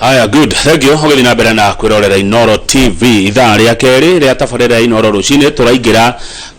Haya, good, thank you. Ũgĩthiĩ na mbere na kwĩrorera Inoro TV, ithaa rĩa kerĩ rĩa tabarĩra ya Inoro rũcinĩ. Tũraingĩra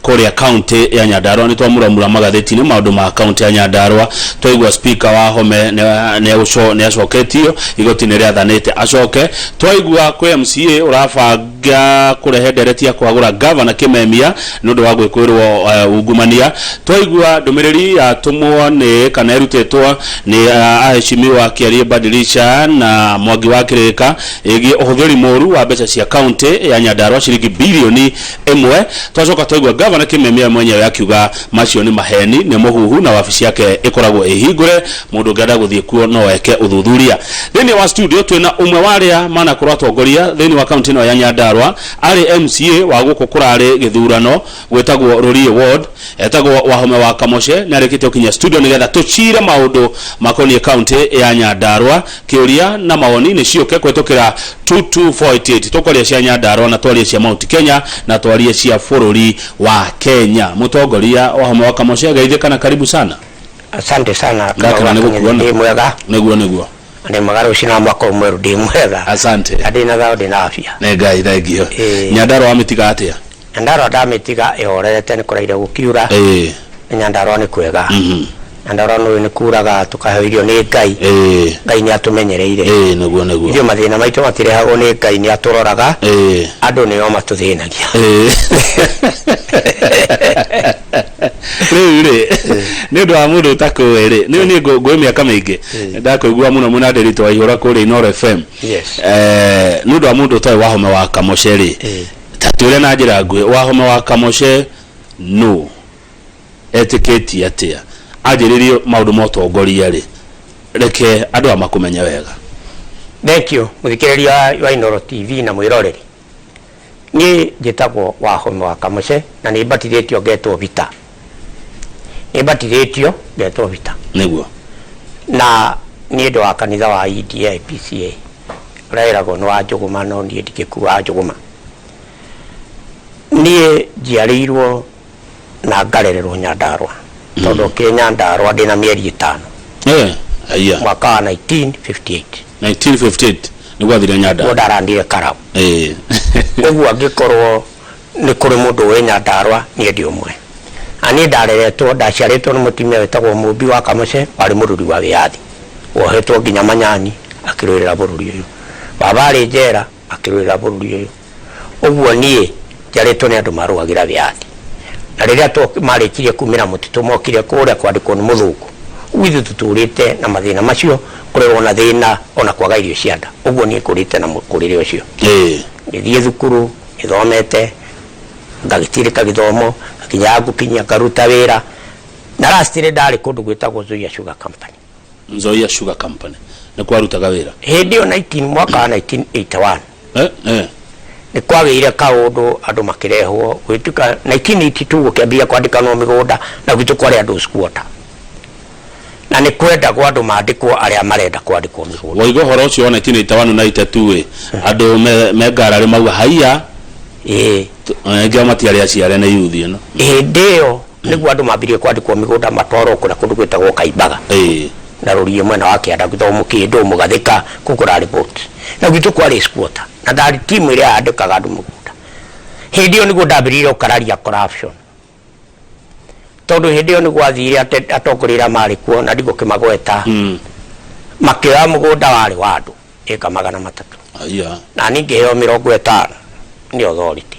kũrĩa kaunti ya Nyandarua, nĩ twamuramura magathĩti-inĩ maũndũ ma kaunti ya Nyandarua. Twaigua speaker wa Home nĩ acoketio, igoti nĩ rĩathanĩte acoke. Twaigua kwĩ MCA ũrabanga kũrehe ndereti ya kũhagũra gavana Kimemia nĩ ũndũ wa gwĩkũĩrwo ungumania. Twaigua ndũmĩrĩri yatũmwo nĩ kana ĩrutĩtwo nĩ aheshimiwa Kĩarie Badilisha na Mwangi wa Kĩrĩka ĩgiĩ ũhũthĩri mũru wa mbeca cia kaunti ya Nyandarua, ciringi bilioni 1. Twacoka twaigua gavana Kimemia mwenyewe akiuga macio nĩ maheni, nĩ mũhuhu, na wabici yake ĩkoragwo ĩhingũre, mũndũ ũngĩenda gũthiĩ kuo no eke ũthuthuria. Thĩinĩ wa studio twĩna ũmwe wa arĩa manakorwo atongoria thĩinĩ wa kaunti ĩno ya Nyandarua, arĩ MCA wa gũkũ kũrarĩ gĩthurano gwĩtagwo Rũriĩ Ward, etagwo Wahome wa Kamoce. Nĩ arĩkĩtie gũkinya studio nĩgetha tũcire maũndũ makoniĩ kaunti ya Nyandarua. Kĩũria na mawoni nĩ ciũke kũhĩtũkĩra 22488. Tũkwaria cia Nyandarua na twarie cia Mount Kenya na twarie cia bũrũri wa Kenya. Mũtongoria Wahome wa Kamoce, geithĩka na karibu sana. Asante sana. Ndakena nĩ gũkuona. Ndĩ mwega. Nĩguo. Ndĩ mwega, rũcinĩ wa mwaka mwerũ, ndĩ mwega. Asante. Na ndĩ na thayũ, ndĩ na afya. Nĩ Ngai thengio. Ĩĩ. Nyandarua wamĩtiga atĩa? Nyandarua ndamĩtiga ĩhorerete, nĩ kũraire gũkiura. Nyandarua nĩ kwega. Nyandarua nĩ nĩ kuraga, tũkaheo irio nĩ Ngai. Ngai nĩ atũmenyereire. Ĩĩ, nĩguo. Ithuĩ mathĩna maitũ matirehagwo nĩ Ngai, nĩ atũroraga. Andũ nĩo matũthĩnagia. Rĩu rĩ, nĩ ũndũ wa mũndũ ũtakũĩ rĩ, nĩ niĩ ngũĩ mĩaka mĩingĩ ndakũigua mũno mũno Ndĩritũ wa Ihũra kũrĩa Inoro FM. Nĩ ũndũ wa mũndũ ũtoĩ Wahome wa Kamoce rĩ, ta twĩre na njĩra nguhĩ, Wahome wa Kamoce nũ, etĩkĩtie atĩa, anjĩrĩrie maũndũ ma ũtongoria rĩ? Reke andũ aya makũmenye wega. Thank you, mũthikĩrĩria wa Inoro TV na mwĩroreri. Niĩ njĩtagwo Wahome wa Kamoce na nĩ mbatithĩtio ngetwo Vita, nĩ mbatithĩtio ngetwo Vita. Na niĩ ndĩ wa kanitha wa EDA PCA, ũrĩa wĩragwo nĩ wa Njũgũma, no niĩ ndingĩkuaga Njũgũma. Niĩ njiarĩirwo na ngarererwo Nyandarua, tondũ okire Nyandarua ndĩna mĩeri 5. Aya. Mwaka wa 1958. 1958 nĩguo athire nĩguo Nyandarua. Ndarandire Karau. Ũguo angĩkorwo nĩ kũrĩ mũndũ wĩ Nyandarua, niĩ ndĩ ũmwe. Na niĩ ndareretwo, ndaciarĩtwo nĩ mũtumia wĩtagwo Mũmbi wa Kamoce, warĩ mũruri wa wĩyathi, wohetwo nginya Manyani akĩrũĩrĩra bũrũri ũyũ. Baba arĩ njera akĩrũĩrĩra bũrũri ũyũ. Ũguo niĩ njarĩtwo nĩ andũ marũagĩra wĩyathi, na rĩrĩa marĩkirie kumĩra mũtitũ, mokire kũrĩa kwandĩkwo nĩ mũthũngũ. Ũguo ithuĩ tũtũrĩte na mathĩna macio, kũrerwo na thĩna, ona kwaga irio cia nda. Ũguo niĩ ngũrĩte na mũkũrĩre ũcio. Ngĩthiĩ thukuru, ngĩthomete, ngagĩtirĩka gĩthomo, ngakinya ngũkinyia, ngaruta wĩra, na lastly ndarĩ kũndũ gwĩtagwo Nzoia Sugar Company. Nzoia Sugar Company nĩ kwarutaga wĩra? Hĩndĩ ĩyo 19 mwaka wa 1981. Nĩ kwagĩire kaũndũ, andũ makĩrehwo gwĩtuka 1982, gũkĩambĩrĩria kwandĩkanwo mĩgũnda, na gwitũ kwarĩ andũ squatter, na nĩ kwendagwo andũ mandĩkwo arĩa marenda kwandĩkwo mĩgũnda. Waiga ũhoro ũcio wa 1981 na 82 ĩ, andũ me ngararĩ mauga haiya. Aingĩ ao matiarĩ aciare, nĩ yuthi ĩno. Hĩndĩ ĩyo nĩguo andũ mambirie kwandĩkwo mĩgũnda, matwarwo kũrĩa kũndũ gwĩtagwo Kaimbaga na Rũriĩ mwena wa kĩanda, gwĩtagwo Mũkĩndũ, Mũgathĩka, kũu kũrarĩ boat, na gwitũ kwarĩ squatter, na ndarĩ timu ĩrĩa yandĩkaga andũ mũgũnda. Hĩndĩ ĩyo nĩguo ndambĩrĩirie gũkararia corruption, tondũ hĩndĩ ĩyo nĩ gwathire atongoria arĩa marĩ kuo, na ndigũkĩmagweta, makĩoya mũgũnda warĩ wa andũ ĩka 300. Aya. Na niĩ ngĩheo 50 nĩ authority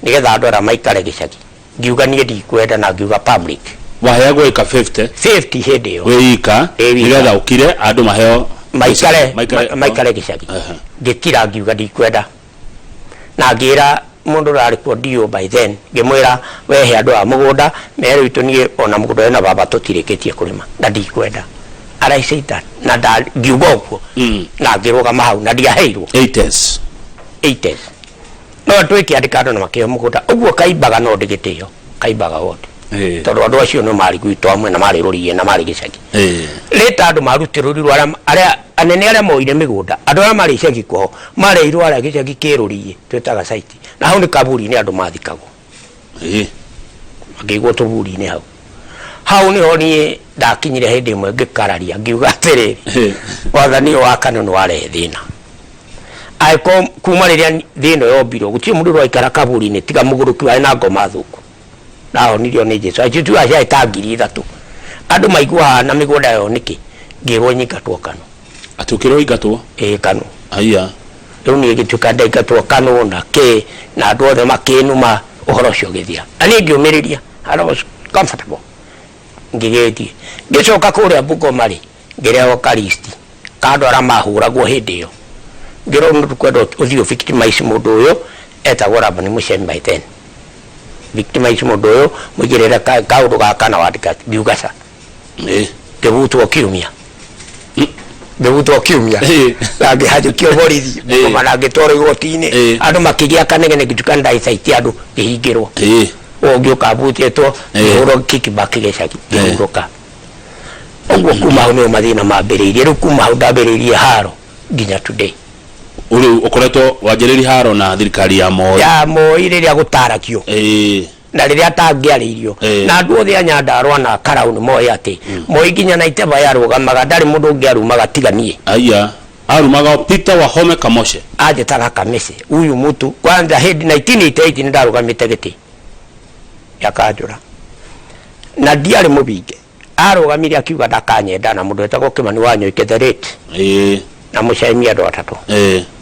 nĩgetha andũ arĩa maikare gĩcagi. Ngiuga niĩ ndikwenda, na ngiuga public. Waheagwo ĩka 50? 50 hĩndĩ ĩyo. Wĩ ika. Wĩ wika. Nĩgetha ũkire andũ maheo. Maikare. Maikare. Maikare gĩcagi. Ngĩkira, ngiuga ndikwenda, na ngĩra mũndũ ũrarĩ kuo DO by then, ngĩmwĩra, "Wehe andũ a mũgũnda mere witũ, niĩ ona mũgũnda wĩna baba tũtirĩkĩtie kũrĩma na ndikwenda." And I said that, na ngiuga ũguo na ngĩrũgama hau na ndiaheirwo. 80s. 80s, no twĩkĩandĩka andũ na makĩheo mũgũnda ũguo Kaimbaga, no ndĩgĩtĩo Kaimbaga ward, tondũ andũ acio nĩ marĩ gwitũ amwe na marĩ Rũriĩ na marĩ gĩcagi. Rĩta andũ marutĩrũrirwo, arĩa anene arĩa moire mĩgũnda, andũ arĩa marĩ icagi kwao mareirwo arĩa gĩcagi kĩ Rũriĩ twĩtaga site, na hau nĩ kaburi-inĩ andũ mathikagwo, makĩigwo tũburi-inĩ hau. Hau nĩho niĩ ndakinyire hĩndĩ ĩmwe ngĩkararia, ngiuga atĩrĩrĩ, wathani ũyũ wa KANU nĩ warehe thĩna. Angĩkorwo kuma rĩrĩa thĩ ĩno yombirwo gũtirĩ mũndũ ũraikara kaburi-inĩ tiga mũgũrũki warĩ na ngoma thũku nahonirio nĩ Jesu. Acio tugaga ciarĩ ta 3000 andũ maiguaga na mĩgũnda yao nĩkĩ? Ngĩrwo nyingatwo Kano. Atĩ ũkĩrwo ingatwo? Ĩĩ, Kano. Haiya. Rĩu niĩ ngĩtuĩka ndaingatwo Kano na kĩ na andũ othe makĩnuma, ũhoro ũcio ũgĩthira. Na niĩ ngĩũmĩrĩria and I was comfortable. Ngĩgĩthiĩ ngĩcoka kũrĩa Bungoma rĩ, ngĩrehwo ka list ka andũ arĩa mahũragwo hĩndĩ ĩyo. Ngĩrwo nĩ tũkwenda ũthiĩ ũ victimize mũndũ ũyũ etagwo Rabani Muchemi by then. Victimize mũndũ ũyũ mũigĩrĩre kaũndũ gaka na wandĩka, ngiuga ca. Ngĩbutwo kiumia. Ngĩbutwo kiumia. Na ngĩhanyũkio borithi Bungoma na ngĩtwarwo igoti-inĩ. Andũ makĩgĩa kanegene ngĩtuĩka nĩ ndaicaitie andũ ngĩhingĩrwo. Ũũ ngĩũka butĩtwo ngĩhũrwo kickback gĩcagi ngĩhurũka. Ũguo kuma hau nĩho mathĩna mambĩrĩirie. Rĩu kuma hau ndambĩrĩirie haro nginya today. Rĩu ũkoretwo wanjĩrĩria haro na thirikari ya Moi? Ya Moi rĩrĩa gũtaragio. Na rĩrĩa atangĩarĩirio. Na andũ othe a Nyandarua na Karau nĩ moĩ atĩ Moi nginya na Iteba yarũgamaga ndarĩ mũndũ ũngĩ arumaga tiga niĩ. Aya, arumaga o Peter Wahome Kamoshe. Anjĩtaga Kamĩcĩ. Huyu mtu kwanza hĩndĩ 1988 nĩ ndarũgamĩte gĩtĩ gĩa kanjũra na ndiarĩ mũbinge. Arũgamire akiuga ndakanyenda na mũndũ wetagwo Kĩmani wa Nyoike the late na Mũcemi andũ atatũ.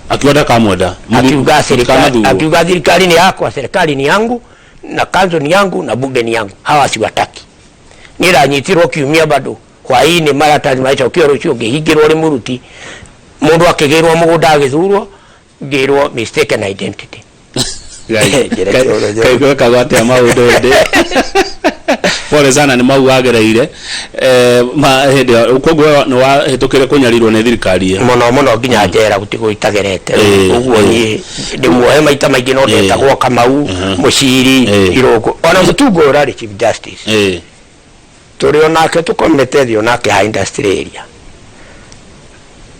Akiuga ndakamwenda. Akiuga serikali, akiuga thirikari ni yakwa, serikali ni yangu na kanzo ni yangu na bunge ni yangu, hawa siwataki. Niĩ ndanyitirwo kiumia bado hwaĩ-inĩ maratathi magĩcokio rũciũ ngĩhingĩrwo Rĩmũruti, mũndũ akĩgĩrwo mũgũnda agĩthurwo ngĩrwo mistaken identity. Kaĩ gwekagwo atĩa maũndũ hĩndĩ pole sana nĩ mau wagereire ma hĩndĩ ĩyo koguo nĩ wahĩtũkĩire kũnyarirwo nĩ thirikari ĩyo? Mũno mũno nginya njera gũtigũ itagerete. Ũguo niĩ ndĩmuohe maita maingĩ no ndetagwo Kamau, Mũciri, Irũngũ ona Mũtungo ũyũ ũrarĩ Chief Justice. Tũrĩ onake tũkomete thĩ onake ha industry area.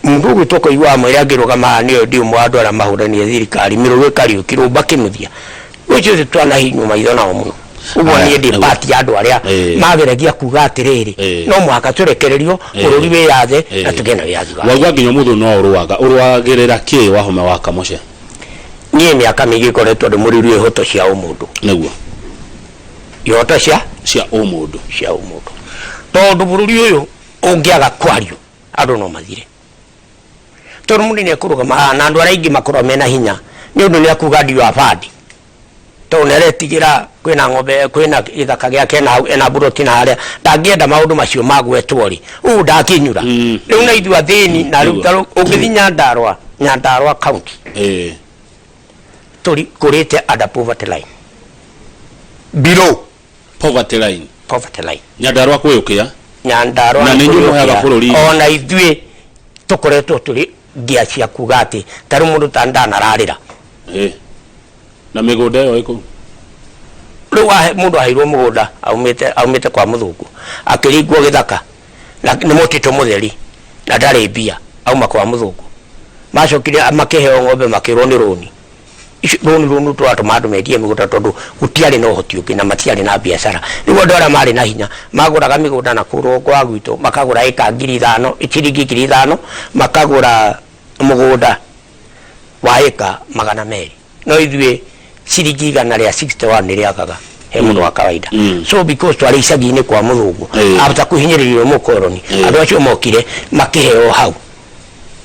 Mũndũ ũgwĩtwo kũigua amwĩre angĩrũgama haha nĩyo ndi ũmwe wa andũ arĩa mahũranire thirikari mĩrũrũ ĩkariũki rũmba kĩmũthia. Rũcio ũcio twanahinywo maitho nao mũno. Ũguo niĩ ndĩ part ya andũ arĩa mageragia kuga atĩrĩrĩ, no mũhaka tũrekererio bũrũri wĩyathe na tũgĩe na wĩyathi wa Wauga nginya ũmũthĩ no ũrũaga, ũrũagĩrĩra kĩ Wahome wa Kamũce? Niĩ mĩaka mĩingĩ ngoretwo ndĩ mũrũi wa ihoto cia ũmũndũ. Nĩguo. Ihoto cia? Cia ũmũndũ. Cia ũmũndũ. Tondũ bũrũri ũyũ ũngĩaga kwario andũ no mathire. Tondũ mũndũ nĩ ekũrũgama haha na andũ arĩa aingĩ makoragwo mena hinya nĩ ũndũ nĩ akuga ndiũ abandi. Tondũ nĩ aretigĩra kwĩna ng'ombe kwĩna gĩthaka gĩake na hau ena mburoti na harĩa ndangĩenda maũndũ macio magwetwo rĩ ũũ ndakĩnyura. Rĩu na ithuĩ athĩni na rĩu ũngĩthiĩ Nyandarua, Nyandarua county tũri kũrĩte under poverty line. Below poverty line. Poverty line. Nyandarua kwĩ ũkĩa. Nyandarua Na nĩ inyuĩ kũrĩ mũheaga ũkĩa. bũrũri. Ona ithuĩ tũkoretwo tũrĩ ngĩa cia kuga atĩ ta rĩu mũndũ ta ndanararĩra. Na mĩgũnda ĩyo ĩkũ? Rĩu mũndũ aheirwo mũgũnda aumĩte kwa mũthũngũ akĩringwo gĩthaka na nĩ mũtitũ mũtheri na ndarĩ mbia auma kwa mũthũngũ. Macokire makĩheo ng'ombe makĩrwo nĩ rũni. Icio rũni rũu tũratũma andũ mendie mĩgũnda tondũ gũtiarĩ na ũhoti ũngĩ na matiarĩ na biacara. Rĩu andũ arĩa marĩ na hinya magũraga mĩgũnda na kũu rũgongo wa gwitũ makagũra ĩka 5000, ciringi 5000, makagũra mũgũnda wa ĩka 200. No ithuĩ ciringi 161 nĩ rĩagaga he mũndũ wa kawaida. So because twarĩ icagi-inĩ kwa mũthũngũ after kũhinyĩrĩrio nĩ mũkoroni, andũ acio mokire makĩheo hau.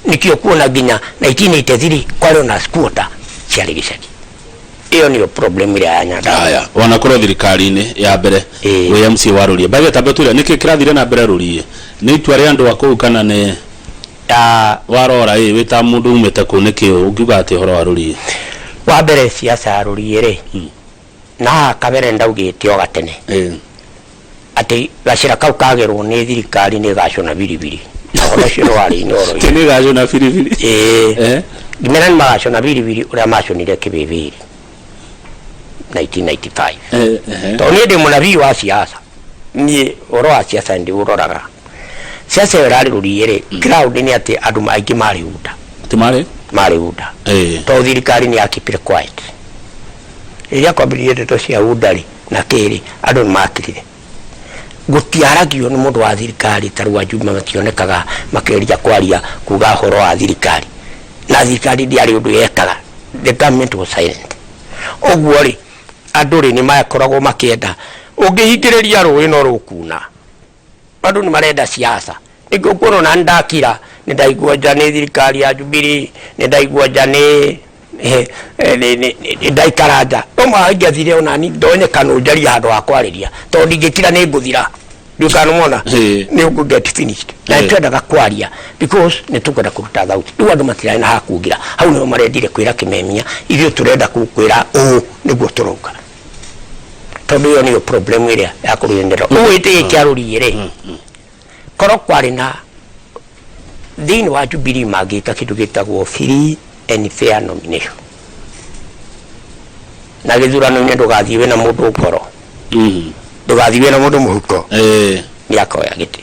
Nĩkĩo kuona nginya 1983 kwarĩ ona squatter ciarĩ gĩcagi. Ĩyo nĩyo problem ĩrĩa ya Nyandarua. Haya, wanakorwo thirikari-inĩ ya mbere wĩ MCA wa Rũriĩ. By the way, tambe tũre nĩkĩ kĩrathire na mbere Rũriĩ? Nĩ itua rĩa andũ a kũu kana nĩ warora ĩ wĩ ta mũndũ umĩte kũu nĩkĩ ũngiuga atĩ ũhoro wa Rũriĩ? Wa mbere siasa ya Rũriĩ rĩ, na haha kabere ndaugĩte o gatene atĩ gacĩra kau kagerwo nĩ thirikari nĩ gacũna biribiri. Ũhoro ũcio nĩ warĩ Inooro. Nĩ gacũna biribiri. Ngĩmera nĩ magacũna biribiri ũrĩa macũnire Kĩbĩbĩrĩ 1995. Tondũ niĩ ndĩ mũnabii wa siasa. Niĩ ũhoro wa siasa ndĩũroraga. Siasa ĩyo ĩrarĩ Rũriĩ rĩ, ground nĩ atĩ andũ aingĩ marĩ UDA. Atĩ marĩ? Marĩ UDA. Tondũ thirikari nĩ yakipire quiet. Rĩrĩa kwambĩrĩirie ndeto cia UDA rĩ, na kĩrĩ, andũ nĩ makirire. Gũtiaragio nĩ mũndũ wa thirikari ta rĩu Ajumba mationekaga makĩgeria kwaria kuga ũhoro wa thirikari. Na thirikari ndĩarĩ ũndũ yekaga, the government was silent. Ũguo rĩ, andũ rĩ nĩ makoragwo makĩenda, ũngĩhingĩrĩria rũĩ no rũkuna. Andũ nĩ marenda siasa, nĩkĩo ũkuona ona nĩ ndakira, nĩ ndaigua nja nĩ thirikari ya Jubilee, nĩ ndaigua nja nĩ nĩ ndaikara nja. No mũhaka ingĩathire ona ni ndonye kana njarie handũ ha kwarĩria, tondũ ndingĩkira nĩ ngũthira. Ndiũkanamona nĩ ũkũ get finished. Na twendaga kwaria because nĩ tũkwenda kũruta thauti. Rĩu andũ matirarĩ na hakungira hau, nĩho marendire kwĩra Kĩmemia, ithuĩ tũrenda kwĩra ũũ nĩguo tũrauga, tondũ ĩyo nĩyo problem ĩrĩa ya kũrũĩrĩra. Ũguo gĩtĩ gĩkĩ arũrie rĩ, korwo kwarĩ na thĩinĩ wa Jubilee mangĩka kĩndũ gĩtagwo free and fair nomination, na gĩthurano-inĩ ndũgathiĩ wĩna mũndũ ngoro, ndũgathiĩ wĩna mũndũ mũhuko, nĩ akoya gĩtĩ.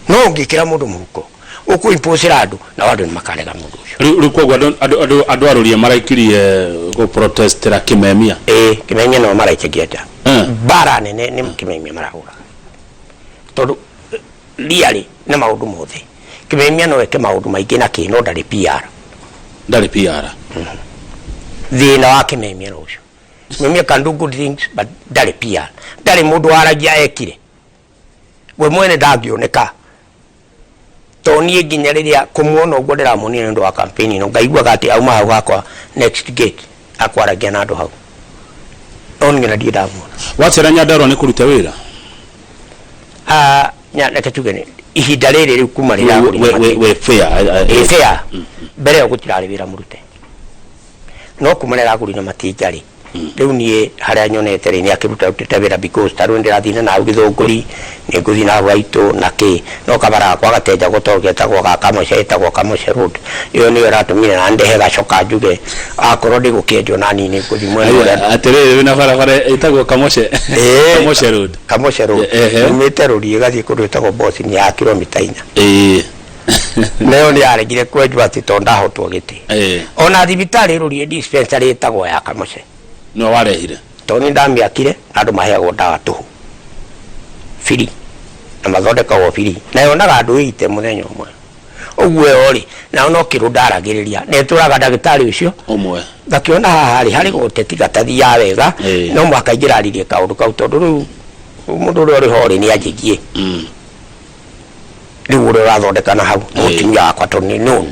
No ũngĩkĩra mũndũ mũhuko, ũkũimposĩra andũ, nao andũ nĩ makarega mũndũ ũcio. Rĩu koguo andũ arũrie maraikirie gũprotestera Kĩmemia? Ĩĩ, Kĩmemia nĩo maraikagia nja. Mbara nene nĩ Kĩmemia marahũra, tondũ really nĩ maũndũ mothe Kĩmemia no eke maũndũ maingĩ na kĩ, no ndarĩ PR. Ndarĩ PR. Thĩna wa Kĩmemia no ũcio. Kĩmemia can do good things, but ndarĩ PR, ndarĩ mũndũ waragia ekire, we mwene ndangĩoneka. To niĩ nginya rĩrĩa kũmuona ũguo ndĩramuonire nĩ ũndũ wa campaign ĩno, ngaiguaga atĩ auma hau hakwa next gate akwaragia na andũ hau, no nginya ndirĩ ndamuona. Wacera Nyandarua nĩ kũruta wĩra? Ah, reke tuge nĩ ihinda rĩrĩ rĩu kuma rĩrĩa agũrire we fair. Ĩ fair, mbere ĩyo gũtirarĩ wĩra mũrute, no kuma rĩrĩa aragũrire matinga rĩ, rĩu niĩ harĩa nyonete rĩ, nĩ akĩruta rutĩte wĩra, because ta rĩu ndĩrathiĩ na hau Gĩthũngũri, nĩ ngũthiĩ na hau haitũ na kĩ, no kabara gakwa gatenjagwo tondũ getagwo ga Kamũce, ĩtagwo Kamũce Road. Ĩyo nĩyo ĩratũmire na ndehe gacoka njuge akorwo ndĩgũkĩenjwo na niĩ nĩ ngũthiĩ mwena ũrĩa. Atĩrĩrĩ, wĩna barabara ĩtagwo Kamũce? Ĩĩ. Kamũce Road. Kamũce Road. Umĩte Rũriĩ ĩgathiĩ kũndũ ĩtagwo Bosi, nĩ ya kilomita 4. Nayo nĩ yaregire kwenjwo atĩ tondũ ndahotwo gĩtĩ. Ona thibitarĩ Rũriĩ, dispensary ĩtagwo ya Kamũce. Nĩwe warehire? Tondũ nĩ ndamĩakire, na andũ maheagwo ndawa tũhũ free na mathondekagwo free, na yonaga andũ ĩite mũthenya ũmwe ũguo. Ĩyo rĩ, nayo no kĩrũ ndaragĩrĩria na ĩtũraga ndagĩtarĩ ũcio ũmwe. Ngakĩona haha rĩ, harĩ gũteti gatathiaga wega. No mũhaka ingĩraririe kaũndũ kau, tondũ rĩu mũndũ ũrĩa ũrĩ ho rĩ, nĩ anjĩgie rĩu ũrĩa ũrathondeka na hau mũtumia wakwa, tondũ nĩ known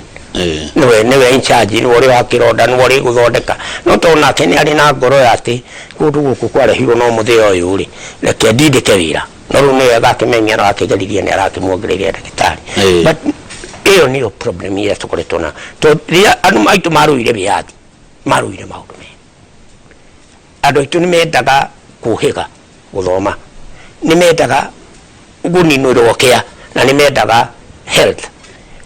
nĩwe in charge, nĩwe ũrĩ wa kĩronda, nĩwe ũrĩ gũthondeka. No tondũ nake nĩ arĩ na ngoro ya atĩ kũndũ gũkũ kwarehirwo no mũthĩa ũyũ rĩ, reke ndindĩke wĩra. No rĩu nĩwe agakĩmenya no akĩgeririe, nĩ arakĩmuongereire ndagĩtarĩ. But ĩyo nĩyo problem ĩrĩa tũkoretwo nayo, tondũ rĩrĩa andũ aitũ marũire wĩyathi, marũire maũndũ mega. Andũ aitũ nĩ mendaga kũhĩga gũthoma, nĩ mendaga gũninũrwo kĩa, na nĩ mendaga health.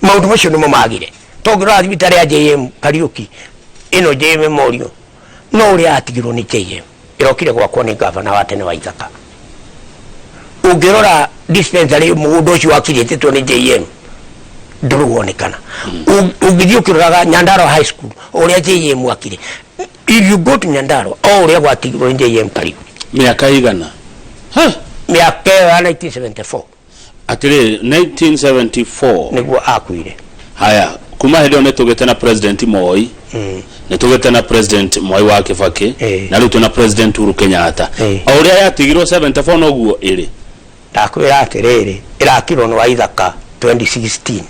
Maũndũ macio nĩmo magire. To ũngĩrora thibitarĩ ya JM Kariuki ĩno, JM Memorial, no ũrĩa yatigirwo nĩ JM, ĩrokire gwakwo nĩ gavana wa tene wa Ithaka. Ũngĩrora dispensary, mũgũnda ũcio wakirĩtĩtwo nĩ JM ndũrĩ wonekana. Ũngĩthiĩ ũkĩroraga Nyandarua High School, ũrĩa JM akire, if you go to Nyandarua, o ũrĩa gwatigirwo nĩ JM Kariuki. Mĩaka igana? Ha! Mĩaka ĩyo ya 1974. Atĩrĩrĩ, 1974? Nĩguo akuire. Haya, kuma hĩndĩ ĩyo nĩ tũgĩte na President Moi, nĩ tũgĩte na President Mwai wa Kĩbakĩ, na rĩu twĩna President Uhuru Kenyatta. O ũrĩa yatigirwo 74 noguo ĩrĩ? Ndakwĩra atĩrĩrĩ, ĩrakirwo nĩ wa Ithaka 2016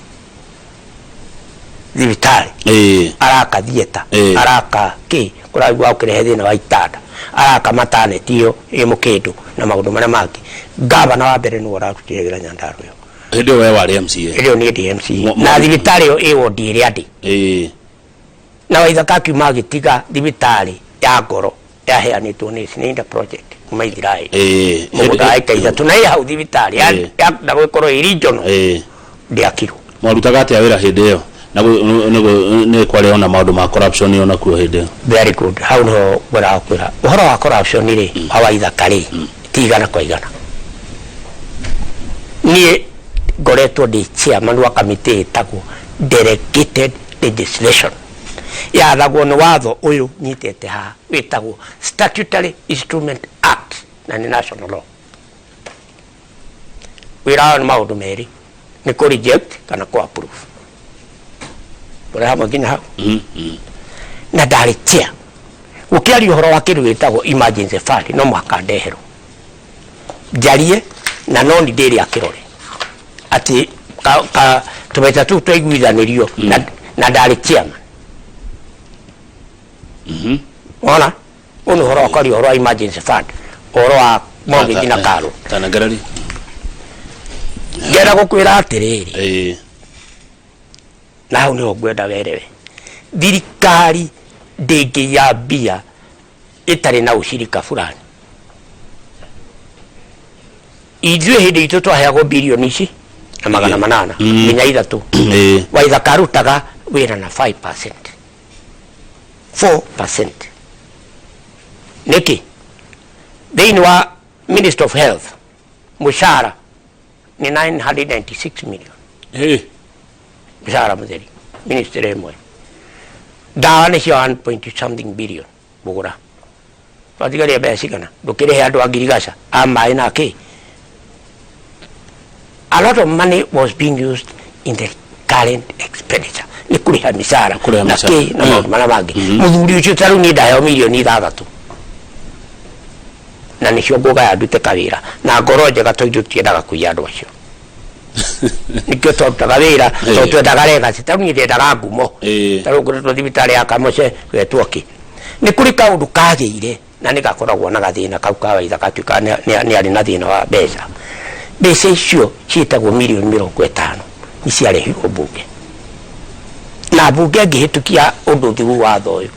thibitarĩ. Araka theatre, araka kĩ kũraigua ũkĩrehe thĩna wa itanda, araka maternity ĩyo ĩ mũkĩndũ na maũndũ marĩa mangĩ. Gavana wa mbere nĩwe ũrarutire wĩra Nyandarua ĩyo. Hĩndĩ ĩyo we warĩ MCA? Hĩndĩ ĩyo niĩ ndĩ MCA. Na thibitarĩ ĩyo ĩ wondi ĩrĩa ndĩ. Na Waithaka akiuma agĩtiga thibitarĩ ya ngoro yaheanĩtwo nĩ Sneida project kuma Israel, mũgũnda wa eka 3, na ĩ hau thibitarĩ na gũgĩkorwo ĩ regional, ndĩakirwo. Mwarutaga atĩa wĩra hĩndĩ ĩyo? Na nĩ kwarĩ ona maũndũ ma corruption ona kuo hĩndĩ ĩyo? Very good, hau niho ngwendaga kwĩra ũhoro wa corruption rĩ, wa Waithaka rĩ, ti igana kwa igana. Niĩ ngoretwo ndĩ chairman wa kamĩtĩ ĩtagwo delegated legislation, yathagwo nĩ watho ũyũ nyitĩte haha wĩtagwo Statutory Instrument Act, na nĩ national law. Wĩra wao nĩ maũndũ merĩ, nĩ kũ reject kana kũ approve. Tũrĩ hamwe nginya hau. Na ndarĩ chair. Gũkĩario ũhoro wa kĩndũ gĩtagwo emergency fund, no mũhaka ndeherwo njarie na no nĩ ndĩrĩ akĩrore atĩ ka tũbeca tũu twaiguithanĩrio na ndarĩ chairman. Wona ũyũ nĩ ũhoro wa kwaria ũhoro wa emergency fund, ũhoro wa mortgage na karo. Tanangarari. Ngenda gũkwĩra atĩrĩrĩ, na hau nĩho ngwenda werewe, thirikari ndĩngĩiya mbia ĩtarĩ na ũcirika fulani. Ithuĩ hĩndĩ itũ twaheagwo bilioni ici na 800 nginya 3. Waithaka arutaga wĩra na 5%, 4%. Nĩkĩ? Thĩinĩ wa Ministry of Health mũcara nĩ 996 million. Mũcara mũtheri ministry ĩmwe, ndawa nĩ cia 1 point something billion kũgũra. Twatigaria mbeca cigana? Ndũkĩrĩhe andũ a ngirigaca a maĩ na kĩ. A lot of money was being used in the current expenditure, nĩ kũrĩha mĩcara Kũrĩha na mĩcara. kĩ na maũndũ marĩa mangĩ. Mũthuri ũcio ta rĩu niĩ ndaheo mirioni 6 na nĩcio ngũgaya ndute kawĩra na ngoro njega, tondũ tũtiendaga kũiya andũ acio. Nĩkĩo twarutaga wĩra, tondũ twendaga legacy. Ta rĩu niĩ ndendaga ngumo. Ta rĩu ngoretwo thibitarĩ ya Kamoce gwetwo kĩ. Nĩ kũrĩ kaũndũ kagĩire na nĩ gakoragwo na gathĩna kau ka Waitha gatuĩka nĩ arĩ na thĩna wa mbeca. Mbeca icio ciĩtagwo mirioni 50 nĩ ciarehirwo mbunge, na mbunge ĩngĩhĩtũkia ũndũ through watho ũyũ,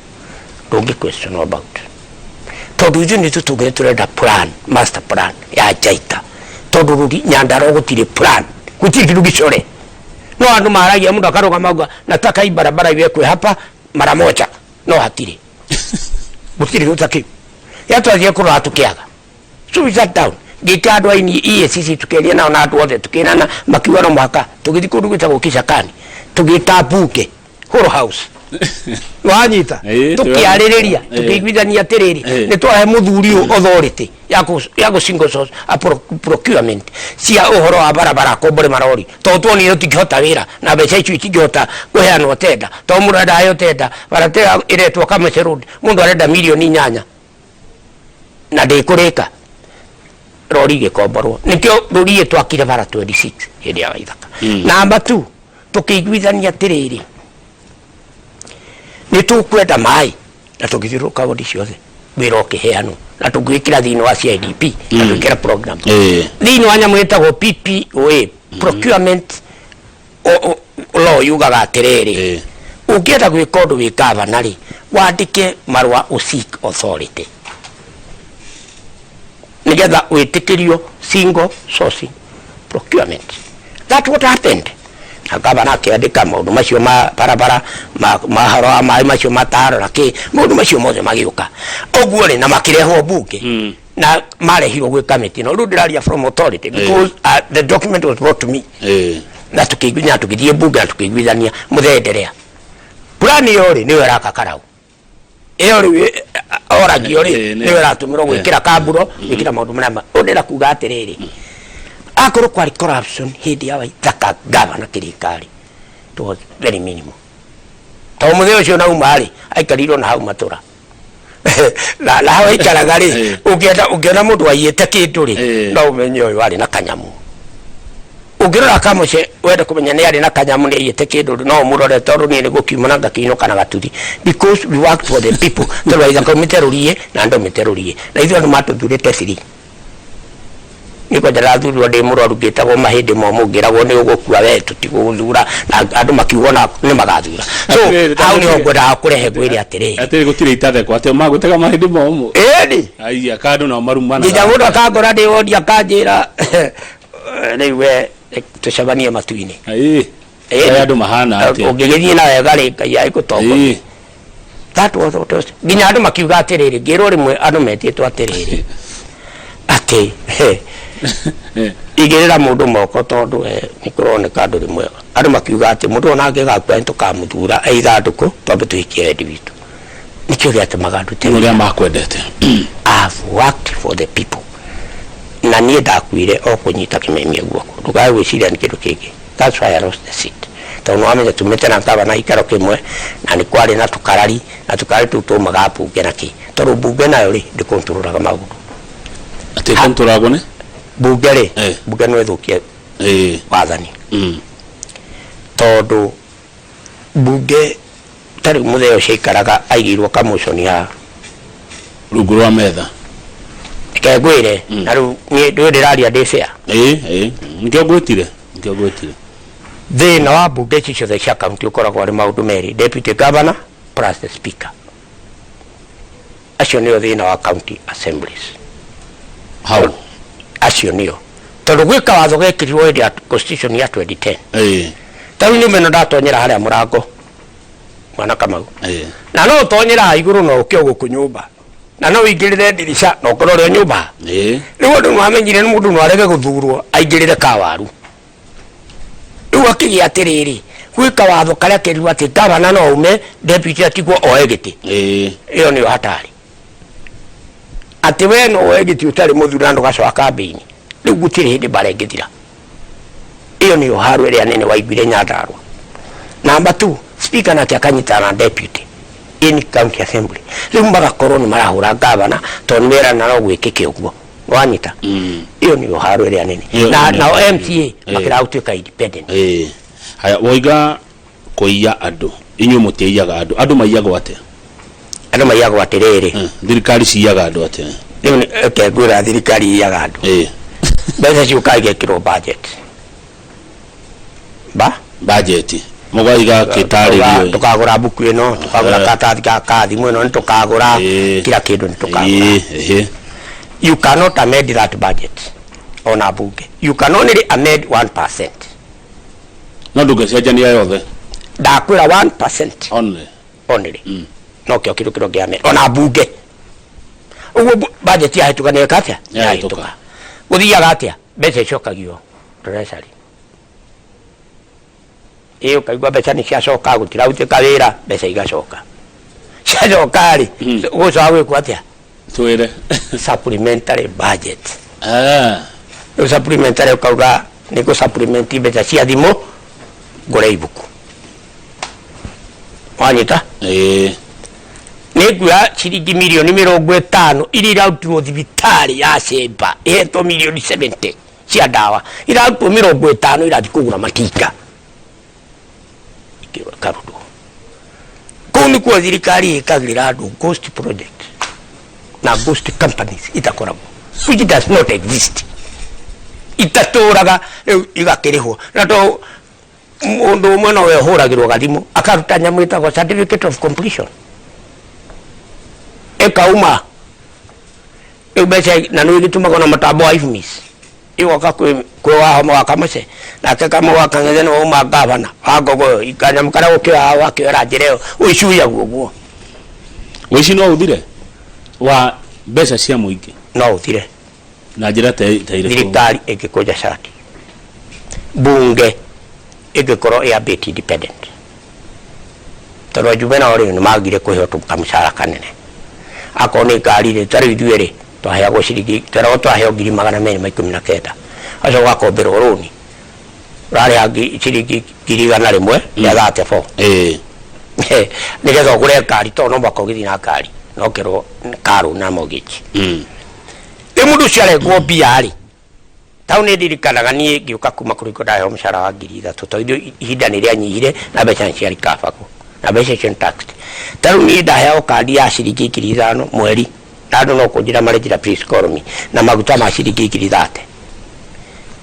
ndũngĩ question about, tondũ ithuĩ nĩ tũtũngire tũrenda plan, master plan ya Njaita, tondũ rũri Nyandarua gũtirĩ plan, gũtirĩ kĩndũ gĩcore. No andũ maragia, mũndũ akarũgama auga, "Nataka hii barabara iwekwe hapa mara moja," no hatirĩ, gũtirĩ gĩta kĩu. Ya twathiĩ kũrora tũkĩaga. So we sat down, ngĩta andũ aini EACC, tukĩaria nao na andũ othe, tukĩrana, makiuga no mũhaka tũgĩthiĩ kũndũ gwĩtagwo Kicakani, tũgĩta mbunge Huru House, wanyita? Tũkĩarĩrĩria, tũkĩiguithania atĩrĩrĩ, nĩ twahe mũthuri ũyũ authority ya gũ single source a procurement cia ũhoro wa barabara, akombore marori, tondũ tuonire tũtingĩhota wĩra na mbeca icio itingĩhota kũheanwo tenda, tondũ mũndũ arenda aheo tenda barabara ĩretwo Kamese Road, mũndũ arenda mirioni 8 na ndĩkũrĩka. Rori igĩkomborwo, nĩkĩo rũriĩ twakire bara 26 hĩndĩ ya Waithaka. Namba 2, tũkĩiguithania atĩrĩrĩ, nĩ tũkwenda maĩ na tũgĩthiũrũrũka wodi ciothe, wĩra ũkĩheanwo na tũgĩkĩra thĩinĩ wa CIDP na tũgĩkĩra program thĩinĩ wa nyamũ ĩtagwo PPOA, procurement law, yugaga atĩrĩrĩ, ũngĩenda gwĩka ũndũ wĩ gavana rĩ, wandĩke marũa, ũseek authority nĩgetha wĩtĩkĩrio single sourcing procurement. That's what happened, na gavana akĩandĩka maũndũ macio ma barabara, ma horo wa maĩ macio mataro na kĩ, maũndũ macio mothe magĩũka ũguo rĩ, na makĩrehwo mbunge na marehirwo gwĩ kamĩtĩ. No rĩu ndĩraria from authority because the document was brought to me na tukĩiguithania, tũgĩthiĩ mbunge na tũkĩiguithania mũthenderea plan ĩyo rĩ, nĩyo ĩraka karau ĩyo rĩu oragio rĩ, nĩyo ĩratũmĩrwo gwĩkĩra kamburo, gwĩkĩra maũndũ marĩa ũndũ ndĩrenda kuga atĩrĩrĩ, akorwo kwarĩ corruption hĩndĩ ya Waithaka gavana kĩrĩkarĩ, it was very minimal, tondũ mũthenya ũcio nauma rĩ, aikarirwo na hau matũra na hau aikaraga rĩ, ũngĩenda ũngĩona mũndũ aiyĩte kĩndũ rĩ, no ũmenye ũyũ arĩ na kanyamũ. Ũngĩrora Kamũce wende kũmenya nĩ arĩ na kanyamũ, nĩ aiyĩte kĩndũ rĩ, no ũmũrore, tondũ niĩ nĩ gũkiuma na ngakĩinũka na gatuthi, because we work for the people, tondũ Waithaka umĩte rũriĩ na ndaumĩte rũriĩ, na ithuĩ andũ matũthurĩte ciri nĩ kwanja ndathurwo ndĩ mũrwaru, ngĩtagwo mahĩndĩ momũ, ngĩragwo nĩ ũgũkua we, tũtigũgũthura, na andũ makiuga ona nĩ magathura. So Atĩrĩrĩ, hau nĩho ngwendaga kũrehe ngwĩre atĩrĩrĩ, Atĩrĩ, gũtirĩ itathekwo atĩ magũtega mahĩndĩ momũ. Ĩni. Aiya, kandũ nao marumanaga. Nginya mũndũ akangora ndĩ wondi akanjĩra, "Rĩu we tũcemanie matu-inĩ." Ĩĩ. Andũ mahana atĩa? Ũngĩgĩthiĩ na wega rĩ, Ngai agĩgũtongoria. That was what was. Nginya andũ makiuga atĩrĩrĩ, ngĩrwo rĩmwe andũ metĩtwo atĩrĩrĩ, atĩ igĩrĩra mũndũ moko tondũ nĩ kũroneka ndũrĩ mwega. Andũ makiuga atĩ mũndũ ona angĩgakua nĩ tũkamũthura e ithandũkũ, twambe tũhikie wendi witũ. Nĩkĩo gĩatũmaga ndute Nĩ ũrĩa makwendete. I've worked for the people, na niĩ ndakuire o kũnyita kĩmemia guoko, ndũkae gwĩciria nĩ kĩndũ kĩngĩ. That's why I lost the seat. Tondũ nĩwamenya tumĩte na gavana gĩikaro kĩmwe, na nĩ kwarĩ na tũkarari, na tũkarari tũu twaumaga mbunge na kĩ. Tondũ mbunge nayo rĩ, ndĩkontrolaga maũndũ. Atĩ ĩkontrolagwo nĩ? Mbunge rĩ, mbunge no ĩthũkie wathani. Tondũ mbunge ta rĩu mũthee ũcio aikaraga aigĩirwo kamũconi haha. Rungu rwa metha. Reke ngwĩre, na rĩu niĩ ndũĩ ndĩraria ndĩ fair. Ĩĩ, ĩĩ, nĩkĩo ngwĩtire, nĩkĩo ngwĩtire. Thĩna wa mbunge ici ciothe cia kaunti ũkoragwo arĩ maũndũ merĩ, deputy governor plus the speaker. Acio nĩo thĩna wa county assemblies. Hau. Acio nĩo. Tondũ gwĩ kawatho gekĩrirwo hĩndĩ ya constitution ya 2010. Ĩĩ. Ta rĩu nyũmba ĩno ndatonyera harĩa mũrango mwana Kamau. Ĩĩ. Na no ũtonyere haha igũrũ na ũke o gũkũ nyũmba. Na no ũingĩrĩre ndirica na ũkorwo ũrĩ o nyũmba. Ĩĩ. Rĩu andũ nĩmamenyire mũndũ no arege gũthurwo aingĩrĩre kawaru. Rĩu akĩgĩa atĩrĩrĩ, gwĩ kawatho karĩa kerirwo atĩ gavana no aume, deputy atigwo oe gĩtĩ. Ĩĩ. Ĩyo nĩyo hatari. Atĩ we no woe gĩtĩ ũtarĩ mũthure na ndũgacoka kambĩini. Rĩu gũtirĩ hĩndĩ mbara ĩngĩthira. Ĩyo nĩyo haro ĩrĩa nene waiguire Nyandarua. Number 2, speaker nake akanyitana na deputy in county assembly. Rĩu magakorwo nĩ marahũra gavana tondũ nĩ merana no gwĩkĩke ũguo. Wanyita? Ĩyo nĩyo haro ĩrĩa nene. Ĩyo Na nĩyo nao haro MCA ĩrĩa. makĩraga gũtuĩka independent. Ĩĩ. Haya, woiga kũiya andũ. Inyuĩ mũtiaiyaga andũ. Andũ maiyagwo atĩa? Andũ maiyagwo atĩrĩrĩ. Thirikari ciiyaga andũ atĩa? Rĩu reke ngwĩra thirikari iyaga andũ. Mbeca ciũkaga igekĩrwo budget. Ba? Budget. Mũgaiga kĩtarĩrio. Tũkagũra mbuku ĩno, tũkagũra karatathi ka thimũ ĩno, nĩtũkagũra kila kĩndũ nĩtũkagũra. You cannot amend that budget ona mbunge. You can only amend 1%. No ndũngĩcenjania yothe. Ndakwĩra 1%. Only. Only. No kĩo kĩndũ kĩrĩa ũngĩamend ona mbunge. Ũguo budget yahĩtũka nĩ ĩka atĩa? Yahĩtũka. Gũthiaga atĩa? Mbeca icokagio treasury. Ĩ ũkaigua mbeca nĩ ciacoka, gũtirarutĩka wĩra, mbeca igacoka. Ciacoka rĩ, gũcoka gwĩkwo atĩa? Twĩre. Supplementary budget. Rĩu supplementary ũkauga nĩ ngũ supplement mbeca cia thimũ ngũre ibuku. Wanyita? Ĩĩ. Nĩ nguoya ciringi mirioni 50 iria irarutirwo thibitarĩ ya Cemba ĩhetwo mirioni 70 cia ndawa, irarutwo 50 irathiĩ kũgũra matinga. Ikarutwo. Kũu nĩkuo thirikari ĩkagĩrĩra andũ ghost project na ghost companies itakoragwo, which does not exist, itatũraga rĩu igakĩrĩhwo. Na to mũndũ ũmwe nowe ũhũragĩrwo gathimũ akaruta nyamũ ĩtagwo certificate of completion ĩkauma rĩu mbeca, na nĩ ĩgĩtũmagwo na mũtambo wa IFMIS, ĩgoka kwĩ Wahoma wa Kamũce, nake Kamau wa Kang'ethe nĩwe wauma ngavana wa Ngogoyo, kanyamũ karĩa ũkĩoya wakĩoera njĩra ĩyo ũicuyagwo ũguo. Ũici no ũthire wa mbeca cia mũingĩ? No ũthire. Na njĩra ta ĩrĩkũ? Thirikari ĩngĩkũnja cati, mbunge ĩngĩkorwo ĩambĩtie independent, tondũ ajumbe nao rĩ nĩmagire kũheo kamũcara kanene. Akorwo nĩ ngari rĩ, ta rĩu ithuĩ rĩ twaheagwo ciringi, tweragwo twaheo 219,000, ũgacoka ũgakomberwo rũni ũrarĩha ciringi 100,000 rĩa 34 nĩgetha ũgũre ngari, tondũ no mũhaka ũgĩthiĩ na ngari na ũkerwo karũni na mortgage. Rĩu mũndũ ũcio arengwo mbia rĩ, tau nĩ ndirikanaga niĩ ngĩũka kuma kũrĩ ndaheo mũcara wa 3000, tondũ ihinda nĩ rĩanyihire na mbeca nĩ ciarikabagwo na mbeca icio nĩ taxed. Ta rĩu niĩ ndaheagwo kandi ya ciringi 5000 mweri, na andũ no kũnjĩra marenjĩra please call me, na maguta ma ciringi 30,000.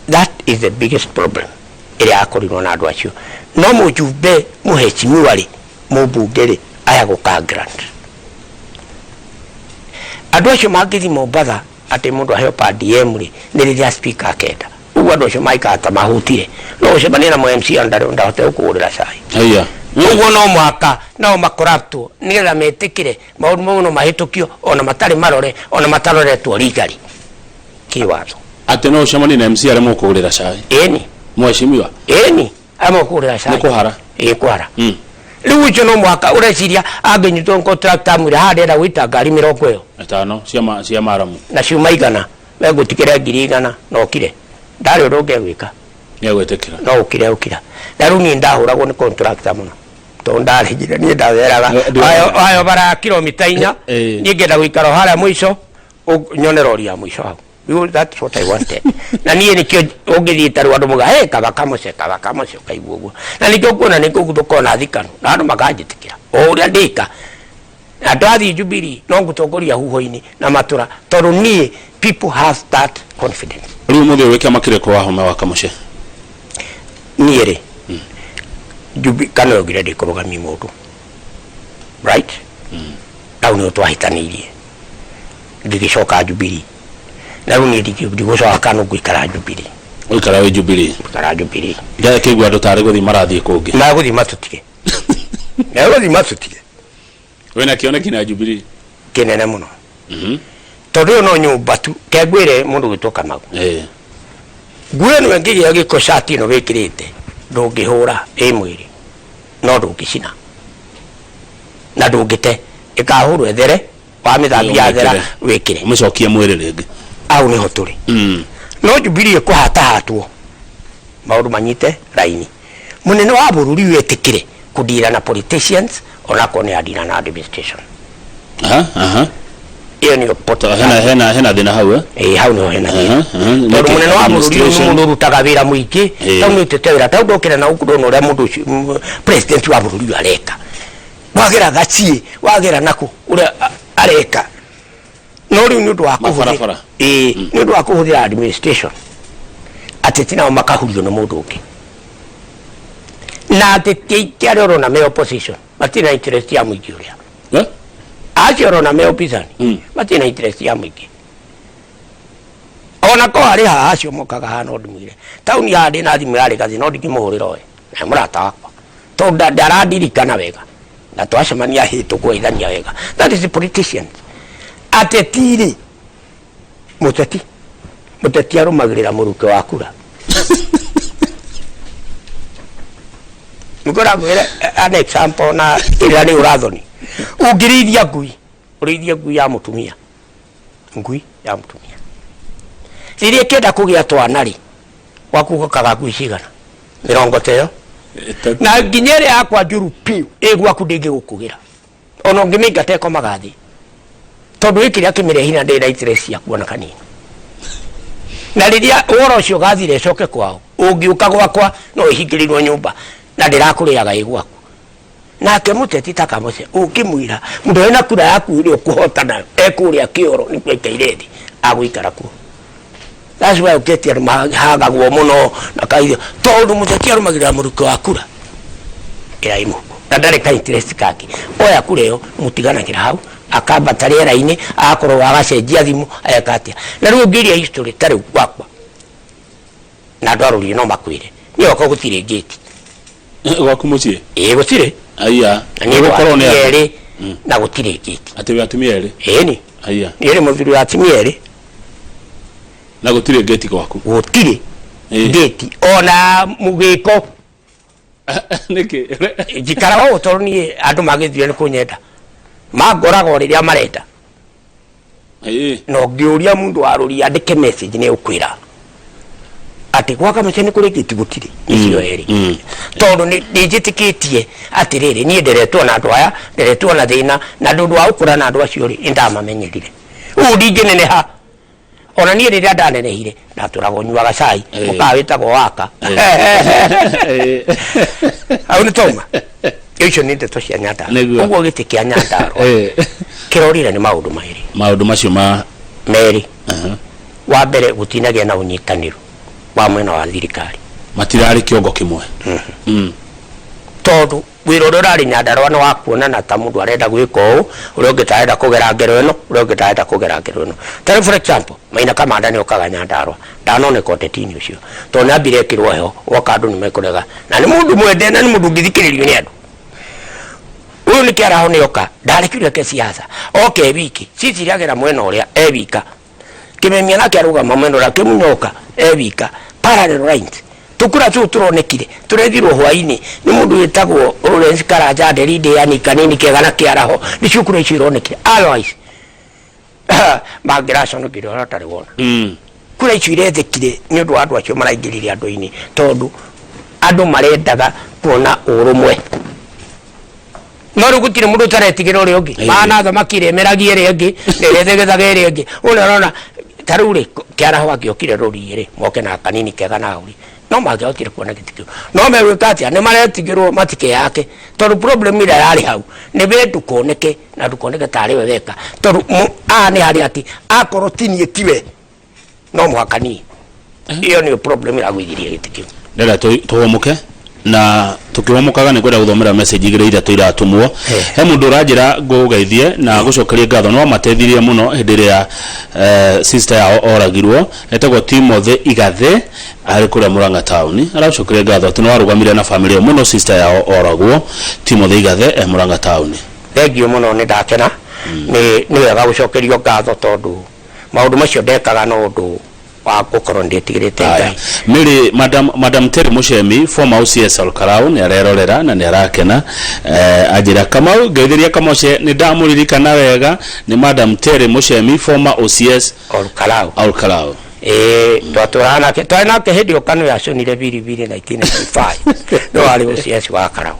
That is the biggest problem ĩrĩa yakorirwo na andũ acio. No mũjumbe mũheshimiwa rĩ, mũmbunge rĩ, aheagwo ka grant. Andũ acio mangĩthiĩ Mombatha atĩ mũndũ aheo per diem rĩ, nĩ rĩrĩa speaker akenda. Ũguo andũ acio maikara ta mahũtire. No ũcemanie na mũ MCA ndahote gũkũgũrĩra cai. Haiya. Ũguo no mũhaka nao makoraptwo nĩgetha metĩkĩre maũndũ mau no mahĩtũkio ona matarĩ marore, ona mataroretwo legally kĩwatho. Atĩ no ũcemanie na MCA aremwo gũkũgũrĩra cai? Ĩni. Mheshimiwa? Ĩni. Aremwo gũkũgũrĩra cai. Nĩ kũhara. Ĩĩ kũhara. Rĩu ũcio no mũhaka ũreciria angĩnyitwo nĩ contractor amwĩre haha ndĩrenda gũita ngari mĩrongo ĩyo. Ĩtano cia maramu. Na ciuma igana, we ngũtigĩre 100,000 na ũkire. Ndarĩ ũndũ ũngĩ egwĩka. Nĩ egwĩtĩkĩra. No ũkire ũkira. Na rĩu niĩ ndahũragwo nĩ contractor mũno tondũ ndarĩhire niĩ ndaweraga. Ayo bara ya kilomita 4. Niĩ ngenda gũikara o harĩa mũico, nyone rori ya mũico hau. That's what I wanted. Na niĩ nĩkĩo ũngĩthiĩ ta rĩu andũ mauga, "Hey, kaba kamũce, kaba kamũce," ũkaigua ũguo. Na nĩkĩo kuona nĩ kũguthũka ona thikano na andũ makanjĩtĩkĩra o ũrĩa ndĩka. Na ndathiĩ Jubilee no ngũtongoria huho-inĩ na matũra tondũ niĩ people have that confidence. Rĩu ũmũthĩ ũyũ wĩ kĩama kĩrĩkũ Wahome wa Kamũce? Niĩ rĩ, kana yaugire ndĩkũrũgamia mũndũ, right? Hau nĩho twahĩtanĩirie, ngĩgĩcoka Jubilee. Na rĩu niĩ ndigũcoka KANU, ngũikara Jubilee. Ũikara wĩ Jubilee? Ngũikara Jubilee. Ndakĩigua andũ tarĩ gũthiĩ marathiĩ kũngĩ. Magũthiĩ matũtige. Megũthiĩ matũtige. Wĩna kĩoneki na Jubilee? Kĩnene mũno. Tondũ ĩyo no nyũmba tu. Ke ngwĩre mũndũ gwĩtwo Kamau. Nguo ĩno ĩngĩgĩa gĩko cati ĩno wĩkĩrĩte ndũngĩhũra ĩ mwĩrĩ no ndũngĩcina na ndũngĩte, ĩkahũrwo ĩthere, wamĩthambia yathera wĩkĩre. Ũmĩcokie mwĩrĩ rĩngĩ. Hau nĩho tũrĩ. No Jubilee ĩkũhatahatwo maũndũ manyite raini. Mũnene wa bũrũri wetĩkĩre kũdira na politicians onakorwo nĩ adira na administration. Aha, aha. Ĩyo nĩyo To hena thĩna hau, eh? Ĩĩ, hau nĩho hena thĩna. Tondũ Nĩkĩ? Mũnene wa bũrũri ũyũ nĩ Administration. mũndũ ũrutaga wĩra mũingĩ. Tau nĩ ũtete wĩra tau ndokĩra na gũkũ ndona ũrĩa mũndũ ũcio president wa bũrũri ũyũ areka. Wagera gaciĩ, wagera nakũ ũrĩa areka. No rĩu nĩ ũndũ wa kũhũthĩra Mabarabara. Ĩĩ, nĩ ũndũ wa kũhũthĩra administration ateti nao makahurio nĩ mũndũ ũngĩ na ateti aingĩ arĩa ũrona me opposition matirĩ na interest ya mũingĩ ũrĩa. Eh? Acio ũrona me upinzani matirĩ na interest ya mũingĩ ona ko harĩ haha acio mokaga haha no ndimwĩre tauni haha ndĩna thimũ yarĩ gathi no ndingĩmũhũrĩra oe na nĩ mũrata wakwa tondũ ndarandirikana wega na twacemania hĩ tũkũgeithania wega. That is the politicians. Ateti rĩ, mũteti arũmagĩrĩra mũrukĩ wa kura. Nĩkũra ngwĩre an example na ĩrĩa nĩ ũrathoni. Ũngĩrĩithia ngui, ũrĩithie ngui ya mũtumia, ngui ya mũtumia rĩrĩa ĩkĩenda kũgĩa twana rĩ, gwaku gũkaga ngui cigana? 30 ta ĩyo. 3. Na nginya ĩrĩa yakwa njũru biũ ĩ gwaku ndĩngĩgũkũgĩra ona ũngĩmĩingata, ĩkomaga thĩ tondũ ĩ kĩrĩa kĩmĩrehire na ndĩrĩ na interest ciaku ona kanini. Na rĩrĩa ũhoro ũcio ũgathira ĩcoke kwao, ũngĩũka gwakwa no ĩhingĩrĩirwo nyũmba na ndĩrakũrĩaga ĩ gwaku. Nake mũteti ta Kamũce ũngĩmwĩra mũndũ wĩna kura yaku ĩrĩa ũkũhota nayo ekũrĩa kĩoro nĩkuo aikaire thĩ, agũikara kuo. That's why ũketi andũ mahagagwo mũno na kaithio tondũ mũteti arũmagĩrĩra mũrukĩ wa kura ĩrĩa ĩ mũhuko na ndarĩ ka interest kangĩ. Oya kura ĩyo, mũtiganagĩra hau, akambata rĩera-inĩ, agakorwo agacenjia thimũ, ageka atĩa. Na rĩu ũngĩria history ta rĩu gwakwa na andũ a rũriĩ no makwĩre niĩ gwakwa gũtirĩ ngĩti. Gwaku mũciĩ? Ĩĩ, gũtirĩ. Aya. Na niĩ Gũkorwo nĩ atumia andũ. erĩ na gũtirĩ ngĩti. Atĩ wĩ atumia erĩ? Ĩni. Aya. Niĩ nĩ mũthuri wa atumia erĩ. Na gũtirĩ ngĩti gwaku? Gũtirĩ ngĩti ona mũgĩko. Nĩkĩ? Njikaraga ũũ tondũ niĩ andũ magĩthire nĩ kũnyenda mangoraga o rĩrĩa marenda. Na ũngĩũria mũndũ wa rũri andĩke message nĩ ũkwĩra atĩ gwa Kamũce nĩ kũrĩ ngĩti, gũtirĩ icio erĩ tondũ nĩ njĩtĩkĩtie atĩrĩrĩ, niĩ nderetwo na andũ aya, nderetwo na thĩna na ndũ ũndũ wa gũkũra na andũ acio rĩ, nĩ ndamamenyerire ũũ ndingĩneneha. Ona niĩ rĩrĩa ndanenehire ndatũraga ũnyuaga cai mũkawa wĩtagwo waka hau nĩ toma. Icio nĩ ndeto cia Nyandarua. Ũguo gĩtĩ kĩa Nyandarua kĩrorire nĩ maũndũ merĩ. Maũndũ macio ma Merĩ. Wa mbere, gũtinagĩa na ũnyitanĩru wa mwena wa thirikari. Matirarĩ kĩongo kĩmwe. Tondũ wĩra ũrĩa ũrarĩ Nyandarua nĩ wa kuonana ta mũndũ arenda gwĩka ũũ, ũrĩa ũngĩ ta arenda kũgera ngero ĩno, ũrĩa ũngĩ ta arenda kũgera ngero ĩno. Ta rĩu for example, Maina Kamanda nĩ okaga Nyandarua, ndanoneka ũteti-inĩ ũcio tondũ nĩ ambire ekĩrwo heho, woka andũ nĩ mekũrega na nĩ mũndũ mwende na nĩ mũndũ ũngĩthikĩrĩrio nĩ andũ. Ũyũ nĩ kĩaraho nĩ oka, ndarekire ke siasa, oke e wiki, Cecily agera mwena ũrĩa e wika, Kimemia nake arũgama mwena ũrĩa, Kĩmunya oka e wika, parallel lines. Tũkura tũu tũronekire tũrethirwo hwainĩ nĩ mũndũ wĩtagwo Lawrence Karanja Nderi Ndĩani kanini kega na kĩaraho, nĩcio kura icio ironekire. Otherwise mangĩraconokire ũrĩa ũtarĩ wona. Kura icio irethekire nĩ ũndũ wa andũ acio maraingĩrire andũ-inĩ, tondũ andũ marendaga kuona ũrũmwe. No rĩu gũtirĩ mũndũ ũtaretigĩra ũrĩa ũngĩ. Mana thamaki ĩrĩa ĩmeragia ĩrĩa ĩngĩ na ĩrĩa ĩthegethaga ĩrĩa ĩngĩ. Ũrĩa ũrona ta rĩu rĩ, kĩaraho angĩokire rũriĩ rĩ, moke na kanini kega na hau rĩ, no mangĩahotire kuona gĩtĩ kĩu. No megwĩka atĩa? Nĩ maretigĩrwo matikeyake, tondũ problem ĩrĩa yarĩ hau nĩ we ndũkoneke na ndũkoneke tarĩ we weka, tondũ haha nĩ harĩa atĩ akorwo ti niĩ tiwe no mũhaka niĩ. Ĩyo nĩyo problem ĩragũithirie gĩtĩ kĩu. Ndĩrenda tũhũmũke na tũkĩhũmũkaga nĩ ngwenda gũthomera message igĩrĩ ithatũ iratũmwo. He mũndũ ũranjĩra ngũgeithie na gũcokerie ngatho, nĩ wamateithirie mũno hĩndĩ ĩrĩa sister yao oragirwo. Etagwo Timothy Igathe, arĩ kũrĩa Murang'a town. Aragũcokeria ngatho atĩ nĩ warũgamire na famĩlĩ ĩyo mũno sister yao oragwo. Timothy Igathe e Murang'a town. Thengiũ mũno, nĩ ndakena. Nĩ wega gũcokerio ngatho, tondũ maũndũ macio ndekaga no ũndũ wa gũkorwo ndĩtigĩrĩte Ngai. Mary, Madam Terry Mushemi, former OCS Olkarau, nĩ arerorera na nĩ arakena. Anjĩra Kamau, ngeithĩria Kamoche, nĩ ndamũririkana wega. Nĩ Madam Terry Mushemi, former OCS Olkarau. Olkarau. Ĩĩ, twatũraga nake, twarĩ nake hĩndĩ ĩyo KANU yaconire biribiri 1995, no warĩ OCS wa Karau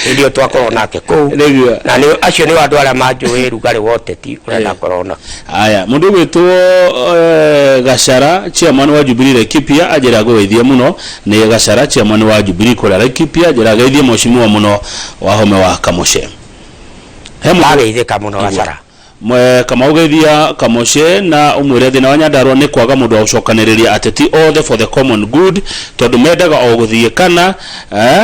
hĩndĩ ĩyo twakorwo nake kũu. Nĩguo. Na nĩ acio nĩ andũ arĩa manjũĩ rugarĩ wa ũteti ũrĩa ndakorwo na Aya, mũndũ ũgwĩtwo Gachara, chairman wa Jubilee Laikipia, anjĩra ngũgeithie mũno. Nĩ Gachara, chairman wa Jubilee kũrĩa Laikipia, anjĩra ngeithie mheshimiwa mũno Wahome wa Kamũce. He mũndũ Ndageithĩka mũno. Nĩguo. Gachara. Kamau, geithia Kamũce na ũmwĩre thĩna wa Nyandarua nĩ kwaga mũndũ wa gũcokanĩrĩria ateti othe for the common good, tondũ mendaga o gũthiĩ kana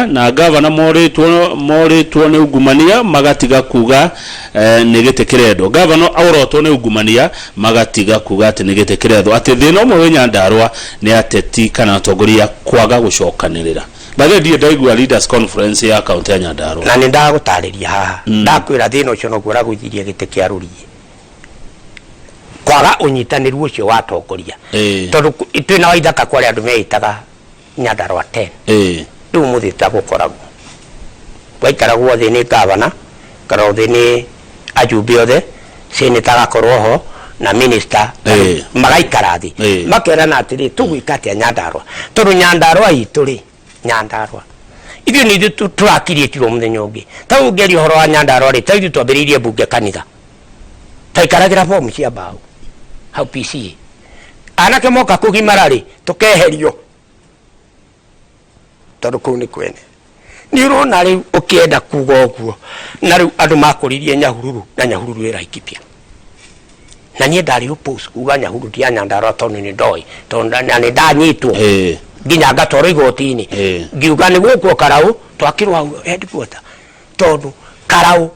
na gavana morĩtwo nĩ ungumania magatiga kuga nĩ gĩtĩ kĩrendwo. Gavana orotwo nĩ ungumania magatiga kuga atĩ nĩ gĩtĩ kĩrethwo, atĩ thĩna ũmwe wĩ Nyandarua nĩ ateti kana atongoria kwaga gũcokanĩrĩra. By the way, ndirĩ ndaigua leaders conference ya kaunti ya Nyandarua. Na nĩ ndagũtarĩria haha, ndakwĩra thĩna ũcio noguo ũragũithirie gĩtĩ kĩa rũriĩ, kwaga ũnyitanĩru ũcio wa atongoria. Tondũ twĩna Waithaka kwarĩ andũ meĩtaga Nyandarua 10. Rĩu ũmũthĩ tagũkoragwo waikaragwo thĩ nĩ gavana, ikaragwo thĩ nĩ ajumbe othe, senator agakorwo ho na minister. Magaikara thĩ, makerana atĩrĩ, tũgwĩka atĩa Nyandarua? Tondũ Nyandarua itũ rĩ, Nyandarua ithuĩ nĩ ithuĩ tũrakiriĩtirwo mũthenya ũngĩ. Ta rĩu ũngĩaria ũhoro wa Nyandarua rĩ, ta ithuĩ twambĩrĩirie mbunge kanitha, twaikaragĩra bomu cia mbaũ hau PCA. Anake moka kũgimara rĩ, tũkeherio tondũ kũu nĩ kwene. Nĩ ũrona rĩu ũkĩenda kuga ũguo, na rĩu andũ makũririe Nyahururu na Nyahururu ĩ Laikipia, na niĩ ndarĩ oppose kuga Nyahururu ti ya Nyandarua, tondũ nĩ ndoĩ, tondũ na nĩ ndanyitwo nginya ngatwarwo igoti-inĩ. Ngiuga nĩ gũkwo Karau, twakĩrwo hau headquarter, tondũ Karau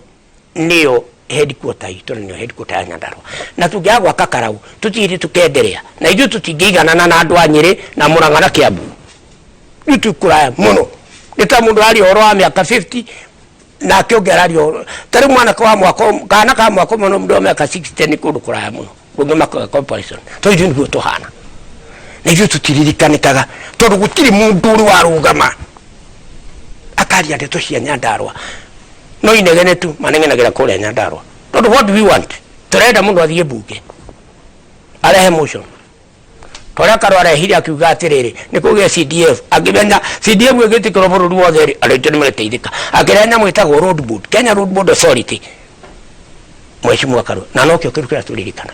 nĩyo headquarter itũ na nĩyo headquarter ya Nyandarua, na tũngĩaga gwaka Karau tũtirĩ tũkenderea na ithuĩ tũtingĩiganana na andũ a Nyĩrĩ na Mũrang'a na Kiambu. Rĩu twĩ kũraya mũno, nĩ ta mũndũ aria ũhoro wa mĩaka 50 nake ũngĩ araria ũhoro ta rĩu mwanake wa mwaka kana ka mwaka ũmwe na mũndũ wa mĩaka 60, nĩ kũndũ kũraya mũno ndũngĩmaka comparison, tondũ ithuĩ nĩguo tũhana na ithuĩ tũtiririkanĩkaga, tondũ gũtirĩ mũndũ ũrĩ warũgama akaria ndeto cia Nyandarua, no inegene tu manengenagĩra kũrĩa Nyandarua. Tondũ what do we want? Tũrenda mũndũ athiĩ mbunge arehe motion torĩa Karua arehire, akiuga atĩrĩrĩ, nĩ kũgĩa CDF. Akĩmenya CDF ĩgĩtĩkĩrwo bũrũri wothe rĩ, andũ aitũ nĩ magĩteithĩka. Akĩrehe nyamũ ĩtagwo Road Board, Kenya Road Board Authority, Mheshimiwa Karua, na nokĩo kĩndũ kĩrĩa tũririkana.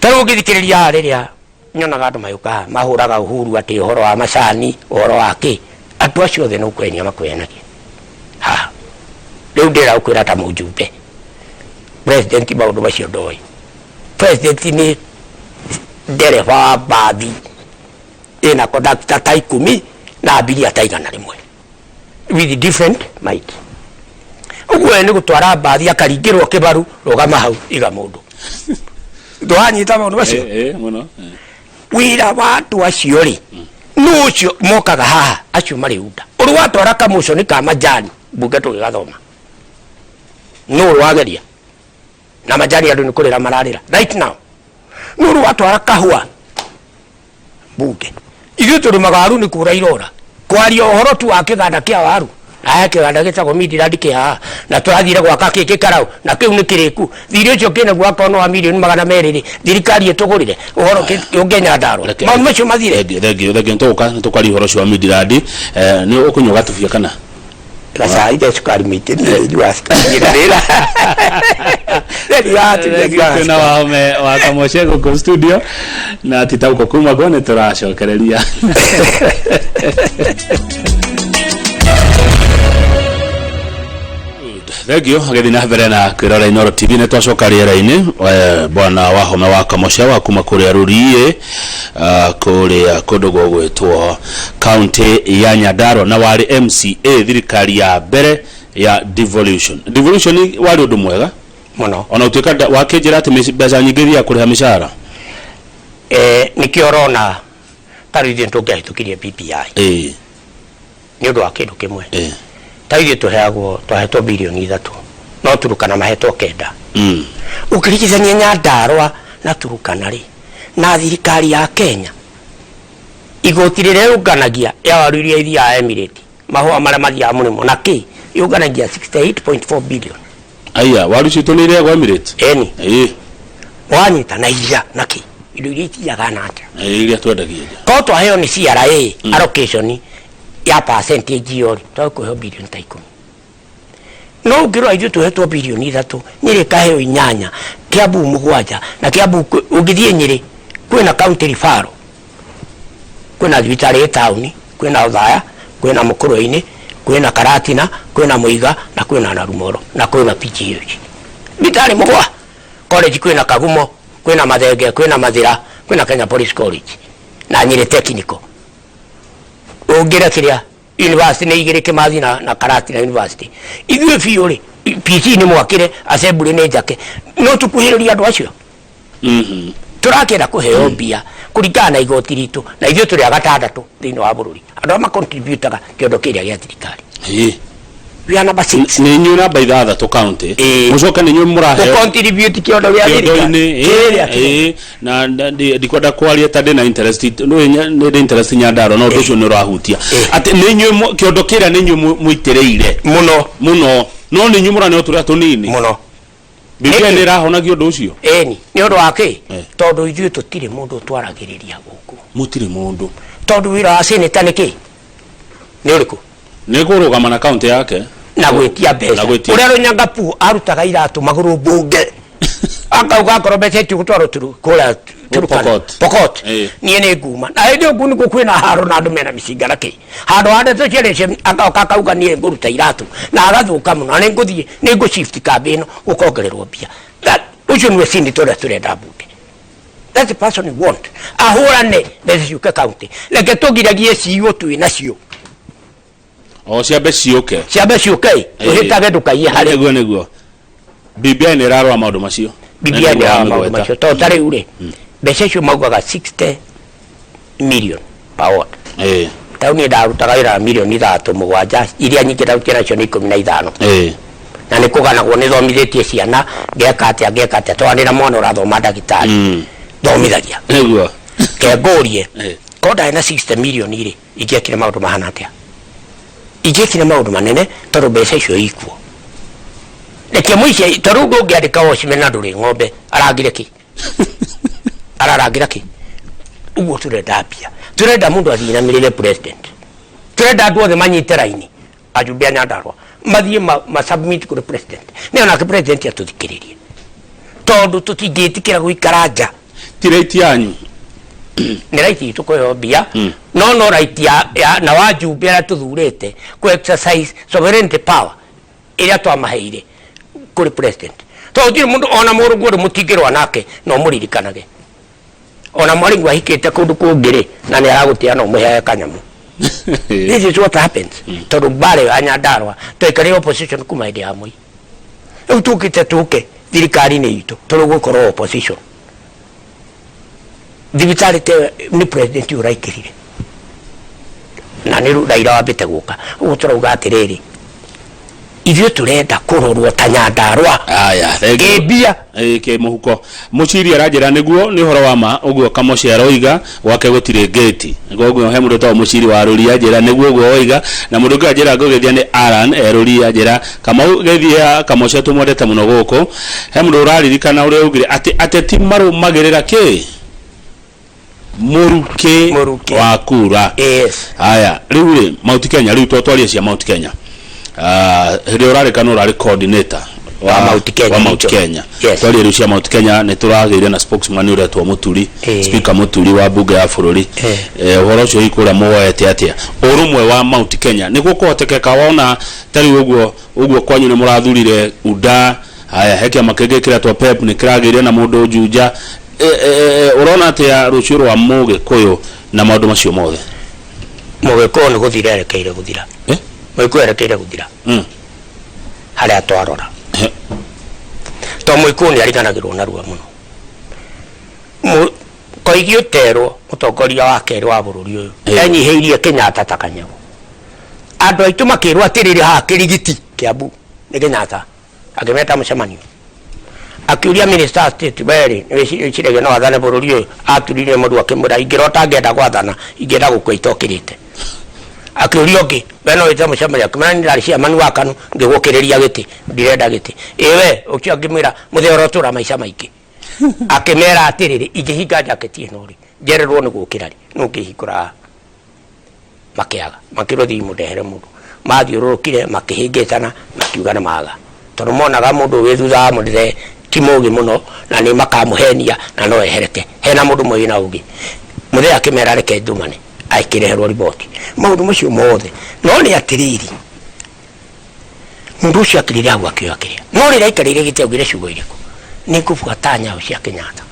Ta rĩu ũngĩthikĩrĩria haha, rĩrĩa nyonaga andũ magĩũka haha mahũraga Uhuru atĩ ũhoro wa macani, ũhoro wa kĩ, andũ acio othe no kwenia makwenagia haha. Rĩu ndĩra gũkwĩra ta mũjumbe, president maũndũ macio ndoĩ. President nĩ ndereba wa mbathi ĩna kondakta ta 10 na abiria ta 100 with different might. Ũguo we nĩ gũtwara mbathi akaringĩrwo kĩbaru, rũgama hau, iga mũndũ. Ndũranyita maũndũ macio? Eh, mũno. Wĩra wa andũ acio rĩ, nũ ũcio mokaga haha, acio marĩ unda ũrĩ watwara kamũconi ka majani mbunge tũgĩgathoma, nũ ũrĩ wageria na majani? Andũ nĩ kũrĩra mararĩra right now. Nũ ũrĩ watwara kahũa mbunge? Ithuĩ tũrĩmaga waru, nĩ kũra irora kwaria ũhoro tu wa kĩganda kĩa waru. Na he kĩganda gĩtagwo Midland kĩ haha na tũrathire gwaka kĩngĩ Karau na kĩu nĩ kĩrĩku. Thirĩ ũcio kĩnaguo akorwo nĩ wa mirioni 200 rĩ, thirikari ĩtũgũrĩre ũhoro ũngĩ Nyandarua. Maũndũ macio mathire. Thengiũ, thengiũ, thengiũ. Nĩtũgũka nĩtũkaria ũhoro ũcio wa Midland. Nĩ ũkũnyua gatubia kana? Gacai ke cukari mũingĩ, niĩ nyuaga cukari na rĩra. Nyuaga atumia nyuaga Twĩna cukari. Wahome wa Kamoche gũkũ studio na titaũkwo kuma kũ nĩ tũracokereria. Thengiũ agĩthiĩ na mbere na kwĩrora Inooro TV nĩ twacoka rĩera-inĩ bwana Wahome wa Kamoche wa kuma kũrĩa Rũriĩ kũrĩa kũndũ gũgwĩtwo kaunti ya Nyandarua na warĩ MCA thirikari ya mbere ya devolution. Devolution warĩ ũndũ mwega Mũno. Ona gũtuĩka wakĩnjĩra atĩ mbeca nyingĩ ithiaga kũrĩha mĩcara. Nĩkĩo ũrona ta rĩu ithuĩ nĩtũngĩahĩtũkirie BBI. Nĩ ũndũ wa kĩndũ kĩmwe. Ta ithuĩ tũheagwo twahetwo birioni 3 no Turukana mahetwo 9. Ũkĩringithania Nyandarua na Turukana rĩ, na thirikari ya Kenya, igoti rĩrĩa yũnganagia ya waru iria ithiaga Emirate, mahũa marĩa mathiaga mũrĩmo na kĩ, yũnganagia 68.4 billion. Aya, waru citũ nĩ irĩagwo Emirates? Ĩni. Wanyita na iria na kĩ, indo iria ithiaga na nja. Iria twendagia nja. Korwo twaheo nĩ CRA allocation ya percentage ĩyo rĩ, twagĩ kũheo birioni ta 10. No ũngĩrora ithuĩ tũhetwo birioni 3, Nyĩrĩ ĩkaheo 8, Kiambu 7, na Kiambu ũngĩthiĩ Nyĩrĩ kwĩna county referral, kwĩna thibitarĩ ĩ taũni, kwĩna Othaya, kwĩna Mũkũrwe-inĩ, kwĩna Karatina, kwĩna Mũiga na kwĩna Narumoro na kwĩna PGH. Thibitarĩ mũgwa. College kwĩna Kagumo, kwĩna Mathenge, kwĩna Mathĩra, kwĩna Kenya Police College na Nyĩrĩ Technical. Ũngĩra kĩrĩa university nĩ igĩrĩ Kĩmathi na Karatina University. Ithuĩ biũ rĩ, PC nĩ mwakĩre, assembly nĩ njake. No tũkuhĩrĩrie andũ acio. Tũrakĩenda kũheo mbia kũringana na igoti ritũ, na ithuĩ tũrĩ a gatandatũ thĩinĩ wa bũrũri. Andũ arĩa macontributaga kĩondo kĩrĩa gĩa thirikari. We are number 6. Nĩ inyuĩ namba 6 county. Mũcoke nĩ inyuĩ mũraheo Gũcontribute kĩondo gĩa thirikari. Kĩondo-inĩ, Kĩrĩa kĩnene. Na ndikwenda kwaria ta ndĩna interest, nĩ ndĩ interest Nyandarua, no ũndũ ũcio nĩ ũrahutia. Atĩ nĩ inyuĩ kĩondo kĩrĩa nĩ inyuĩ mũitĩrĩire. Mũno. Mũno. No nĩ inyuĩ mũraneo tũrĩa tũnini. Mũno. BBI Nĩkĩ? nĩ ĩrahonagia ũndũ ũcio? Ĩni, nĩ ũndũ wa kĩ? Tondũ ithuĩ tũtirĩ mũndũ ũtwaragĩrĩria gũkũ. Mũtirĩ mũndũ. Tondũ wĩra wa senator nĩ kĩ? Nĩ ũrĩkũ? Nĩ kũrũgama na kaunti yake. Na gwĩtia mbeca. Na gwĩtia. Ũrĩa Rũnyangapu arutaga iratũ magũrũ mbunge. Akauga akorwo mbeca itigũtwarwo kũrĩa Turukana. Pokot. Pokot. Niĩ nĩ nguma. Na hĩndĩ ĩyo nĩkuo kwĩna haro na andũ mena mĩcinga na kĩ. Handũ ha ndeto cia rĩce agoka akauga niĩ ngũruta iratũ na agathũka mũno na nĩ ngũthiĩ nĩ ngũ shift kambĩ ĩno gũkongererwo mbia. That ũcio nĩwe senator ũrĩa tũrenda mbunge. That's the person we want. Ahũrane mbeca ciũke county. Reke tũgiragie CEO twĩ nacio. O ciambe ciũke. Ciambe ciũke ĩ, ũhĩtage ndũkaiye harĩ. Nĩguo, nĩguo. BBI nĩ ĩrarora maũndũ macio. BBI nĩ ĩrarora maũndũ Nĩguo macio. Tondũ ta rĩu rĩ, mbeca icio maugaga 60 million per ward. Ta rĩu niĩ ndarutaga wĩra na mirioni 3 7, iria nyingĩ ndarutire nacio nĩ 15. Na nĩ kũganagwo nĩ thomithĩtie ciana, ngeka atĩa, ngeka atĩa, tondũ ndĩna mwana ũrathoma ndagĩtarĩ. Thomithagia. Ke ngũrie, korwo ndarĩ na 60 million rĩ, ingĩekire maũndũ mahana atĩa? Ingĩekire maũndũ manene tondũ mbeca icio ikuo. Reke mũici, ta rĩu ndũngĩandĩka watchman na ndũrĩ ng'ombe, arangĩre kĩ? Ararangĩra kĩ? Ũguo tũrenda mbia. Tũrenda mũndũ athiĩ inamĩrĩre president. Tũrenda andũ othe manyite raini, ajumbe a Nyandarua, mathiĩ ma submit kũrĩ president. Nĩ onake president atũthikĩrĩrie. Tondũ tũtingĩtĩkĩra gũikara nja. Ti right yanyu. Nĩ right itũ kũheo mbia, no right ya na wajumbe arĩa tũthurĩte kũ exercise sovereignty power ĩrĩa twamaheire kũrĩ president. Tondũ gũtirĩ mũndũ ona mũrũngũ ũrĩ mũtingĩrũa nake no mũririkanage. Ona mwarĩguo ahikĩte kũndũ kũngĩ rĩ, na nĩ aragũtĩa no mũheage kanyamũ. This is what happens. Tondũ mbara ĩyo ya Nyandarua twaikarire opposition kuma hĩndĩ ya Moi. Rĩu tũkĩte tũke thirikari-inĩ itũ tũrĩ gũkorwo opposition. Thibitarĩ ta ĩyo nĩ president ũraingĩrire. Na nĩ Raila wambĩte gũka. Ũguo tũrauga atĩrĩrĩ, Ithuĩ tũrenda kũrorwo ta Nyandarũa. Aya, thank you. Kĩmbia. Ĩ, kĩ mũhuko. Mũciri aranjĩra nĩguo nĩ ũhoro wa ma ũguo Kamoche aroiga gwake gũtirĩ ngĩti. Koguo he mũndũ wĩtagwo Mũciri wa Rũriĩ anjĩra nĩguo ũguo oiga, na mũndũ ũngĩ anjĩra ngũgĩthia nĩ Alan e Rũriĩ anjĩra Kamau geithia Kamoche tũmwendete mũno gũkũ. He mũndũ ũraririkana ũrĩa augire atĩ ateti marũmagĩrĩra kĩ? Mũrukĩ Mũrukĩ. wa kura. Yes. Haya, rĩu rĩ Mount Kenya, rĩu twarie cia Mount Kenya. Ah, hĩndĩ ĩyo ũrarĩ kana ũrarĩ coordinator Wa Mount Kenya wa Mount region. Kenya. Yes. Twarie rĩu cia Mount Kenya nĩ tũragĩire na spokesman ũretwo Mũturi, Speaker Mũturi wa bunge ya bũrũri. Eh, ũhoro ũcio hihi kũrĩa mũwoete atĩa? Ũrũmwe wa Mount Kenya nĩguo kũhotekeka wona ta rĩu ũguo ũguo kwanyu nĩ mũrathurire UDA, haya he kĩama kĩngĩ kĩretwo PEP nĩ kĩragĩire na mũndũ Juja. Ũrona atĩa rũciũ rwa Mũgĩkũyũ na maũndũ macio mothe? Mũgĩkũyũ nĩ gũthira erekeire gũthira. Eh? Mũgĩkũyũ erekeire gũthira. Harĩa twarora. To Mũgĩkũyũ nĩ ariganagĩrwo narua mũno. Koigi ũterwo mũtongoria wa kerĩ wa bũrũri ũyũ. Enyihĩirie Kenyatta ta kanyamũ. Andũ aitũ makĩrwo atĩrĩrĩ haha Kĩrigiti, Kĩambu nĩ Kenyatta. Akĩmeta mũcemanio. Akiuria minister of state we rĩ nĩwĩciragia no athane bũrũri ũyũ? Aturirie mũru akĩmwĩra ingĩra ũtangĩenda gwathana ingĩenda gũkua itokĩrĩte. Akĩũria ũngĩ we no wĩte mũcemanio? Akĩmwĩra niĩ ndarĩ chairman wa KANU ngĩgũkĩrĩria gĩtĩ ndirenda gĩtĩ. Ĩ we ũcio angĩmwĩra mũthee ũrotũra maica maingĩ. Akĩmera atĩrĩrĩ ingĩhinga jaketi ĩno rĩ njererwo nĩ gũkĩra rĩ nũ ũngĩhingũra haha? Makĩaga makĩrwo thiĩ mũndehere mũndũ. Mathiũrũrũkire makĩhĩngĩcana makiuga nĩ maga tondũ monaga mũndũ wĩ thutha wa mũthee ti mũgĩ mũno na nĩ makamũhenia na no ehereke. Hena mũndũ ũmwe wĩna ũgĩ. Mũthee akĩmera reke ndũmane akĩreherwo riboti. Maũndũ macio mothe no nĩ atĩrĩrĩ mũndũ ũcio akĩrĩra hau akĩoya kĩrĩa no rĩrĩa aikarĩire gĩtĩ augire ciugo irĩkũ? Nĩ ngũbuata nyayo cia Kenyatta.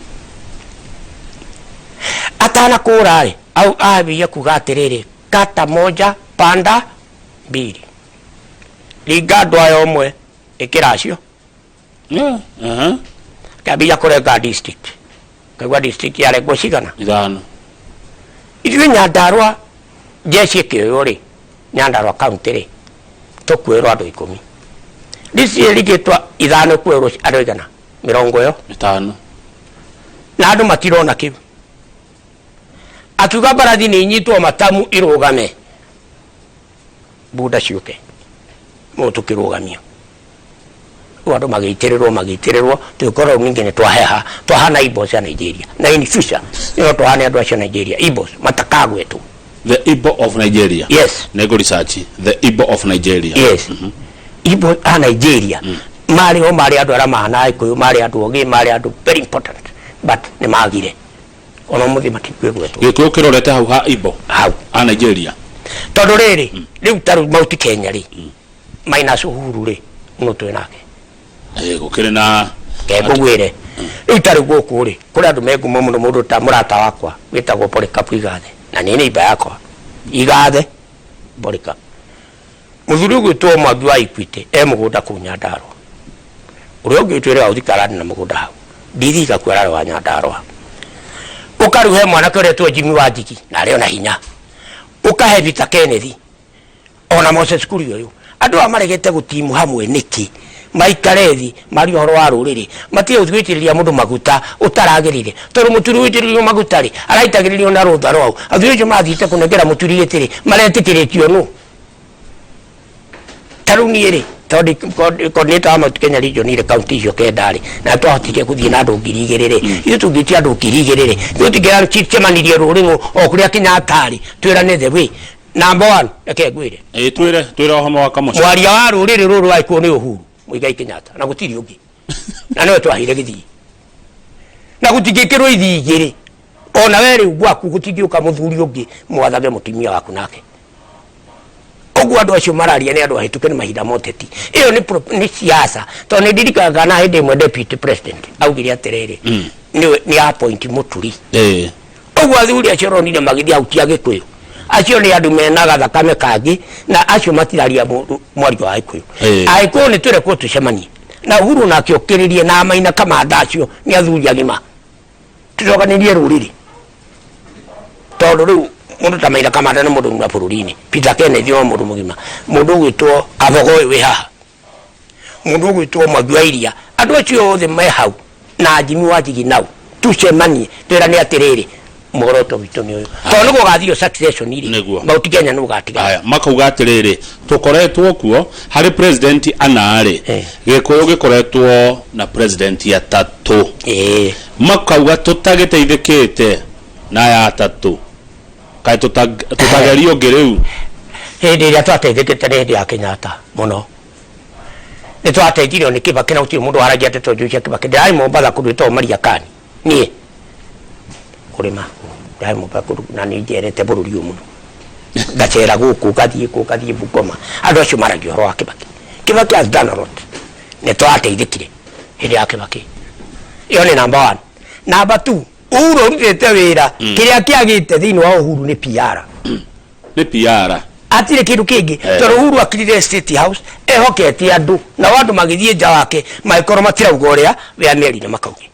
Atanakũra rĩ au ambĩrĩria kuga atĩrĩrĩ kata moja panda mbili ringa andũ aya ũmwe ĩkĩra acio. Akĩambĩrĩria kũrenga district. Kaigua district yarengwo cigana? Ithano. Ithuĩ Nyandarũa jeshi ĩkĩoywo rĩ Nyandarũa county rĩ tũkuĩrwo andũ ikũmi. District ĩrigĩtwo ithano ĩkuĩrwo andũ aigana? Mĩrongo ĩyo. Ĩtano. Na andũ matirona kĩu. Akiuga mbarathi nĩ inyitwo matamu irũgame bunda ciũke mũndũ tũkĩrũgamio. Rĩu andũ magĩitĩrĩrwo magĩitĩrĩrwo tũgĩkorwo rĩu ningĩ nĩ twaheha twahana Igbos a Nigeria na in future no tũhane andũ acio a Nigeria Igbos matakagwetwo. The Igbo of Nigeria. Yes. Nĩ research. The Igbo of Nigeria. Yes. Igbo a Nigeria marĩ o marĩ andũ arĩa mahana Agĩkũyũ marĩ andũ ogĩ marĩ andũ very important but nĩ magire ona ũmũthĩ matikuĩgwetwo. Gĩkũyũ kĩrorete hau ha Igbo hau a Nigeria. Tondũ rĩrĩ rĩu ta rĩu Mount Kenya rĩ minus Uhuru rĩ no twĩ nake. Gũkĩrĩ na ngũgwĩre rĩu ta rĩu gũkũ rĩ kũrĩ andũ me ngumo mũno mũndũ ta mũrata wakwa wĩtagwo Polycarp Igathe na nĩ neighbor yakwa Igathe Polycarp. Mũthuri ũgwĩtwo Mwangi wa Equity e mũgũnda kũu Nyandarũa. Ũrĩa ũngĩ ũtwĩre wa Ũthika na mũgũnda hau. Ndithi gakuo ararĩ wa Nyandarũa. Ũka rĩu he mwanake ũretwo Jimmy wa Njigi na arĩ ona hinya. Ũkahe Peter Kenneth ona Moses Kuria ũyũ. Andũ aya maregete gũtimu hamwe nĩkĩ? Maikare thĩ marie ũhoro wa rũrĩrĩ matige gũitĩrĩria mũndũ maguta ũtaragĩrĩire tondũ mũturi ũitĩrĩrio maguta rĩ araitagĩrĩrio na rũtha rwau. Athuri acio mathiĩte kũnengera mũturi gĩtĩ rĩ maretĩkĩrĩtio nũ? Ta rĩu niĩ rĩ tondũ coordinator wa Mount Kenya region rĩ kaunti icio kenda rĩ na twahotire gũthiĩ na andũ 2000 rĩ ithuĩ tũngĩtia andũ 2000 rĩ ithuĩ tũtingĩcemanirie rũrĩng'ũ o kũrĩa Kenyatta rĩ twĩrane the way number one reke ngwĩre. Ĩ twĩre twĩre ũhoro wa Kamocho. Mwaria wa rũrĩrĩ rũrũ rwa Gĩkũyũ nĩ Uhuru Muigai Kenyatta na gũtirĩ ũngĩ na nĩwe twaheire gĩthii na gũtingĩkĩrwo ithii igĩrĩ ona we rĩu gwaku gũtingĩũka mũthuri ũngĩ mwathage mũtumia waku nake. Ũguo andũ acio mararia nĩ andũ ahĩtũke nĩ mahinda ma ũteti. Ĩyo nĩ nĩ siasa tondũ nĩ ndirikanaga na hĩndĩ ĩmwe deputy president augire atĩrĩrĩ nĩ appoint Mũturi. Ũguo athuri acio ũronire magĩthiĩ hau ti Agĩkũyũ. Acio nĩ andũ mena gathakame kangĩ na acio matiraria mwario wa Agĩkũyũ. Agĩkũyũ nĩ tũrekwo tũcemanie na Uhuru nake okĩrĩrie na Maina Kamanda acio nĩ athuri agima. Tũcokanĩrie rũrĩrĩ tondũ rĩu mũndũ ta Maina Kamanda nĩ mũndũ mũgima bũrũri-inĩ. Peter Kenneth no mũndũ mũgima. Mũndũ ũgwĩtwo Kabogo ũyũ wĩ haha. Mũndũ ũgwĩtwo Mwangi wa Iria, andũ acio othe me hau na Jimmy Wanjigi nau tucemanie twĩrane atĩrĩrĩ, muoroto witũ nĩ ũyũ, tondũ nĩ gũgathio succession rĩ. Nĩguo. Mount Kenya nĩ ũgatigara. Aya makauga atĩrĩrĩ, tũkoretwo kuo harĩ president ana-rĩ, Gĩkũyũ gĩkoretwo na president atatũ. Makauga tũtagĩteithĩkĩte na aya atatũ, kaĩ tũtageria ũngĩ rĩu? Hĩndĩ ĩrĩa twateithĩkĩte nĩ hĩndĩ ya Kenyatta mũno. Nĩ twateithirio nĩ Kibaki na gũtirĩ mũndũ waragia ndeto njũru cia Kibaki. Ndĩrarĩ Mombatha kũndũ gwĩtagwo Mariakani, niĩ kũrĩma ndĩrarĩ Mombatha kũndũ, na nĩ njerete bũrũri ũyũ mũno, ngacera gũkũ, ngathiĩ kũ, ngathiĩ Bungoma. Andũ acio maragia ũhoro wa Kibaki. Kibaki has done a lot. Nĩ twateithĩkire hĩndĩ ya Kibaki. Ĩyo nĩ number one. Number two, Uhuru ũrutĩte wĩra. Kĩrĩa kĩagĩte thĩinĩ wa Uhuru nĩ PR. Nĩ PR. Atirĩ kĩndũ kĩngĩ. Tondũ Uhuru akirire State House ehokete andũ, nao andũ magĩthiĩ nja wake magĩkorwo matirauga ũrĩa we amerire makauge.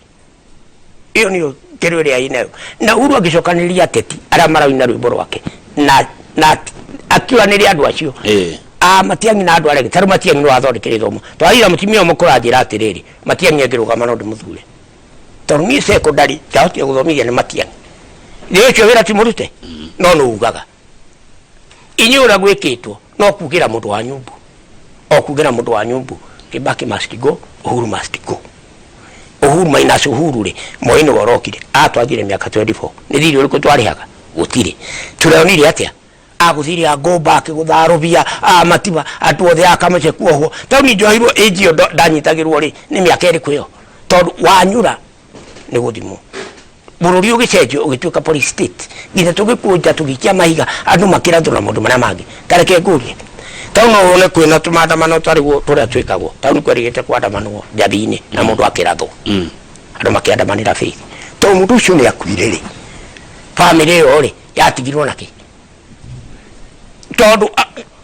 Ĩyo nĩyo kĩro ĩrĩa ĩnayo. Na Uhuru agĩcokanĩrĩria ateti arĩa maraina rwĩmbo rwake na akiuranĩria andũ acio. Ah, Matiang'i na andũ arĩa angĩ, tarĩu Matiang'i nĩ wathondekire ithomo. Twarĩra mũtumia ũmwe kũranjĩra atĩrĩrĩ, Matiang'i angĩrũgama no ndĩmũthure, tondũ niĩ secondary ndahotire gũthomithia nĩ Matiang'i. Nĩ ũcio wĩra ti mũrute, no nĩ ugaga inyuĩ ũrĩa gwĩkĩtwo no kugĩra mũndũ wa nyumbu, o kugĩra mũndũ wa nyumbu. Kibaki must go, Uhuru must go. Uhuru minus Uhuru rĩ, Moi nĩwe ũrokire atwathire mĩaka 24. Nĩ thirĩ ũrĩkũ twarĩhaga? Gũtirĩ. Tũreonire atĩa agũthire a go back gũtharũbia a matiba andũ othe a Kamũce kuohwo, tondũ niĩ njohirwo ĩnji ĩyo ndanyitagĩrwo rĩ, nĩ mĩaka ĩrĩkũ ĩyo? Tondũ wanyura nĩ gũthimwo. Bũrũri ũgĩcenjio ũgĩtuĩka police state, nginya tũgĩkũnja tũgĩikia mahiga, andũ makĩrathwo na maũndũ marĩa mangĩ. Tareke ngũrie, tondũ no wone kwĩna tũmandamano tarĩguo tũrĩa twĩkagwo taũni, kwerĩgĩte kwandamano Njathi-inĩ na mũndũ akĩrathwo, andũ makĩandamanĩra Faith, tondũ mũndũ ũcio nĩ akuire rĩ, bamĩrĩ ĩyo rĩ yatigirwo na kĩ? Tondũ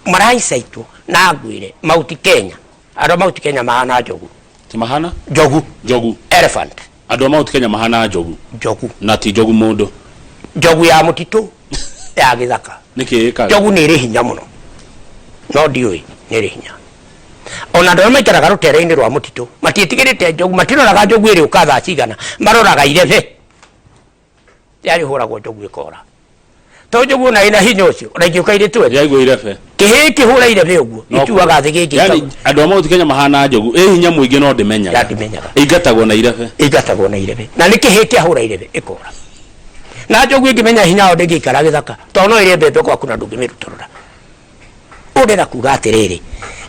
maraicaitwo na ngwĩre Mount Kenya, andũ a Mount Kenya mahana njogu. Ti mahana? Njogu. Njogu. Elephant. Andũ a Mount Kenya mahana njogu? Njogu. Na ti njogu mũndũ? Njogu ya mũtitũ, ya gĩthaka. Nĩkĩ ĩkaga? Njogu nĩ ĩrĩ hinya mũno, no ndiũĩ nĩ ĩrĩ hinya. Ona andũ arĩa maikaraga rũtere-inĩ rwa mũtitũ matiĩtigĩrĩte njogu, matiroraga njogu ĩrĩũka thaa cigana, maroraga irebe yarĩhũragwo njogu ĩkora, tondũ njogu ona ĩna hinya ũcio, ona ingĩũka irĩtwethe. Yaigua irebe. Kĩhĩĩ kĩhũra irebe ũguo, ituaga thĩ gĩkĩ. Yani andũ a Mount Kenya mahana njogu ĩ hinya mũingĩ no ndĩmenyaga. Ya ndĩmenyaga. Ĩingatagwo na irebe. Ĩingatagwo na irebe, na nĩ kĩhĩĩ kĩahũra irebe ĩkora. Na njogu ĩngĩmenya hinya wao ndĩngĩikara gĩthaka, tondũ no ĩrĩe mbembe gwaku na ndũngĩmĩrutũrũra. Ũũ ndĩrenda kuga atĩrĩrĩ,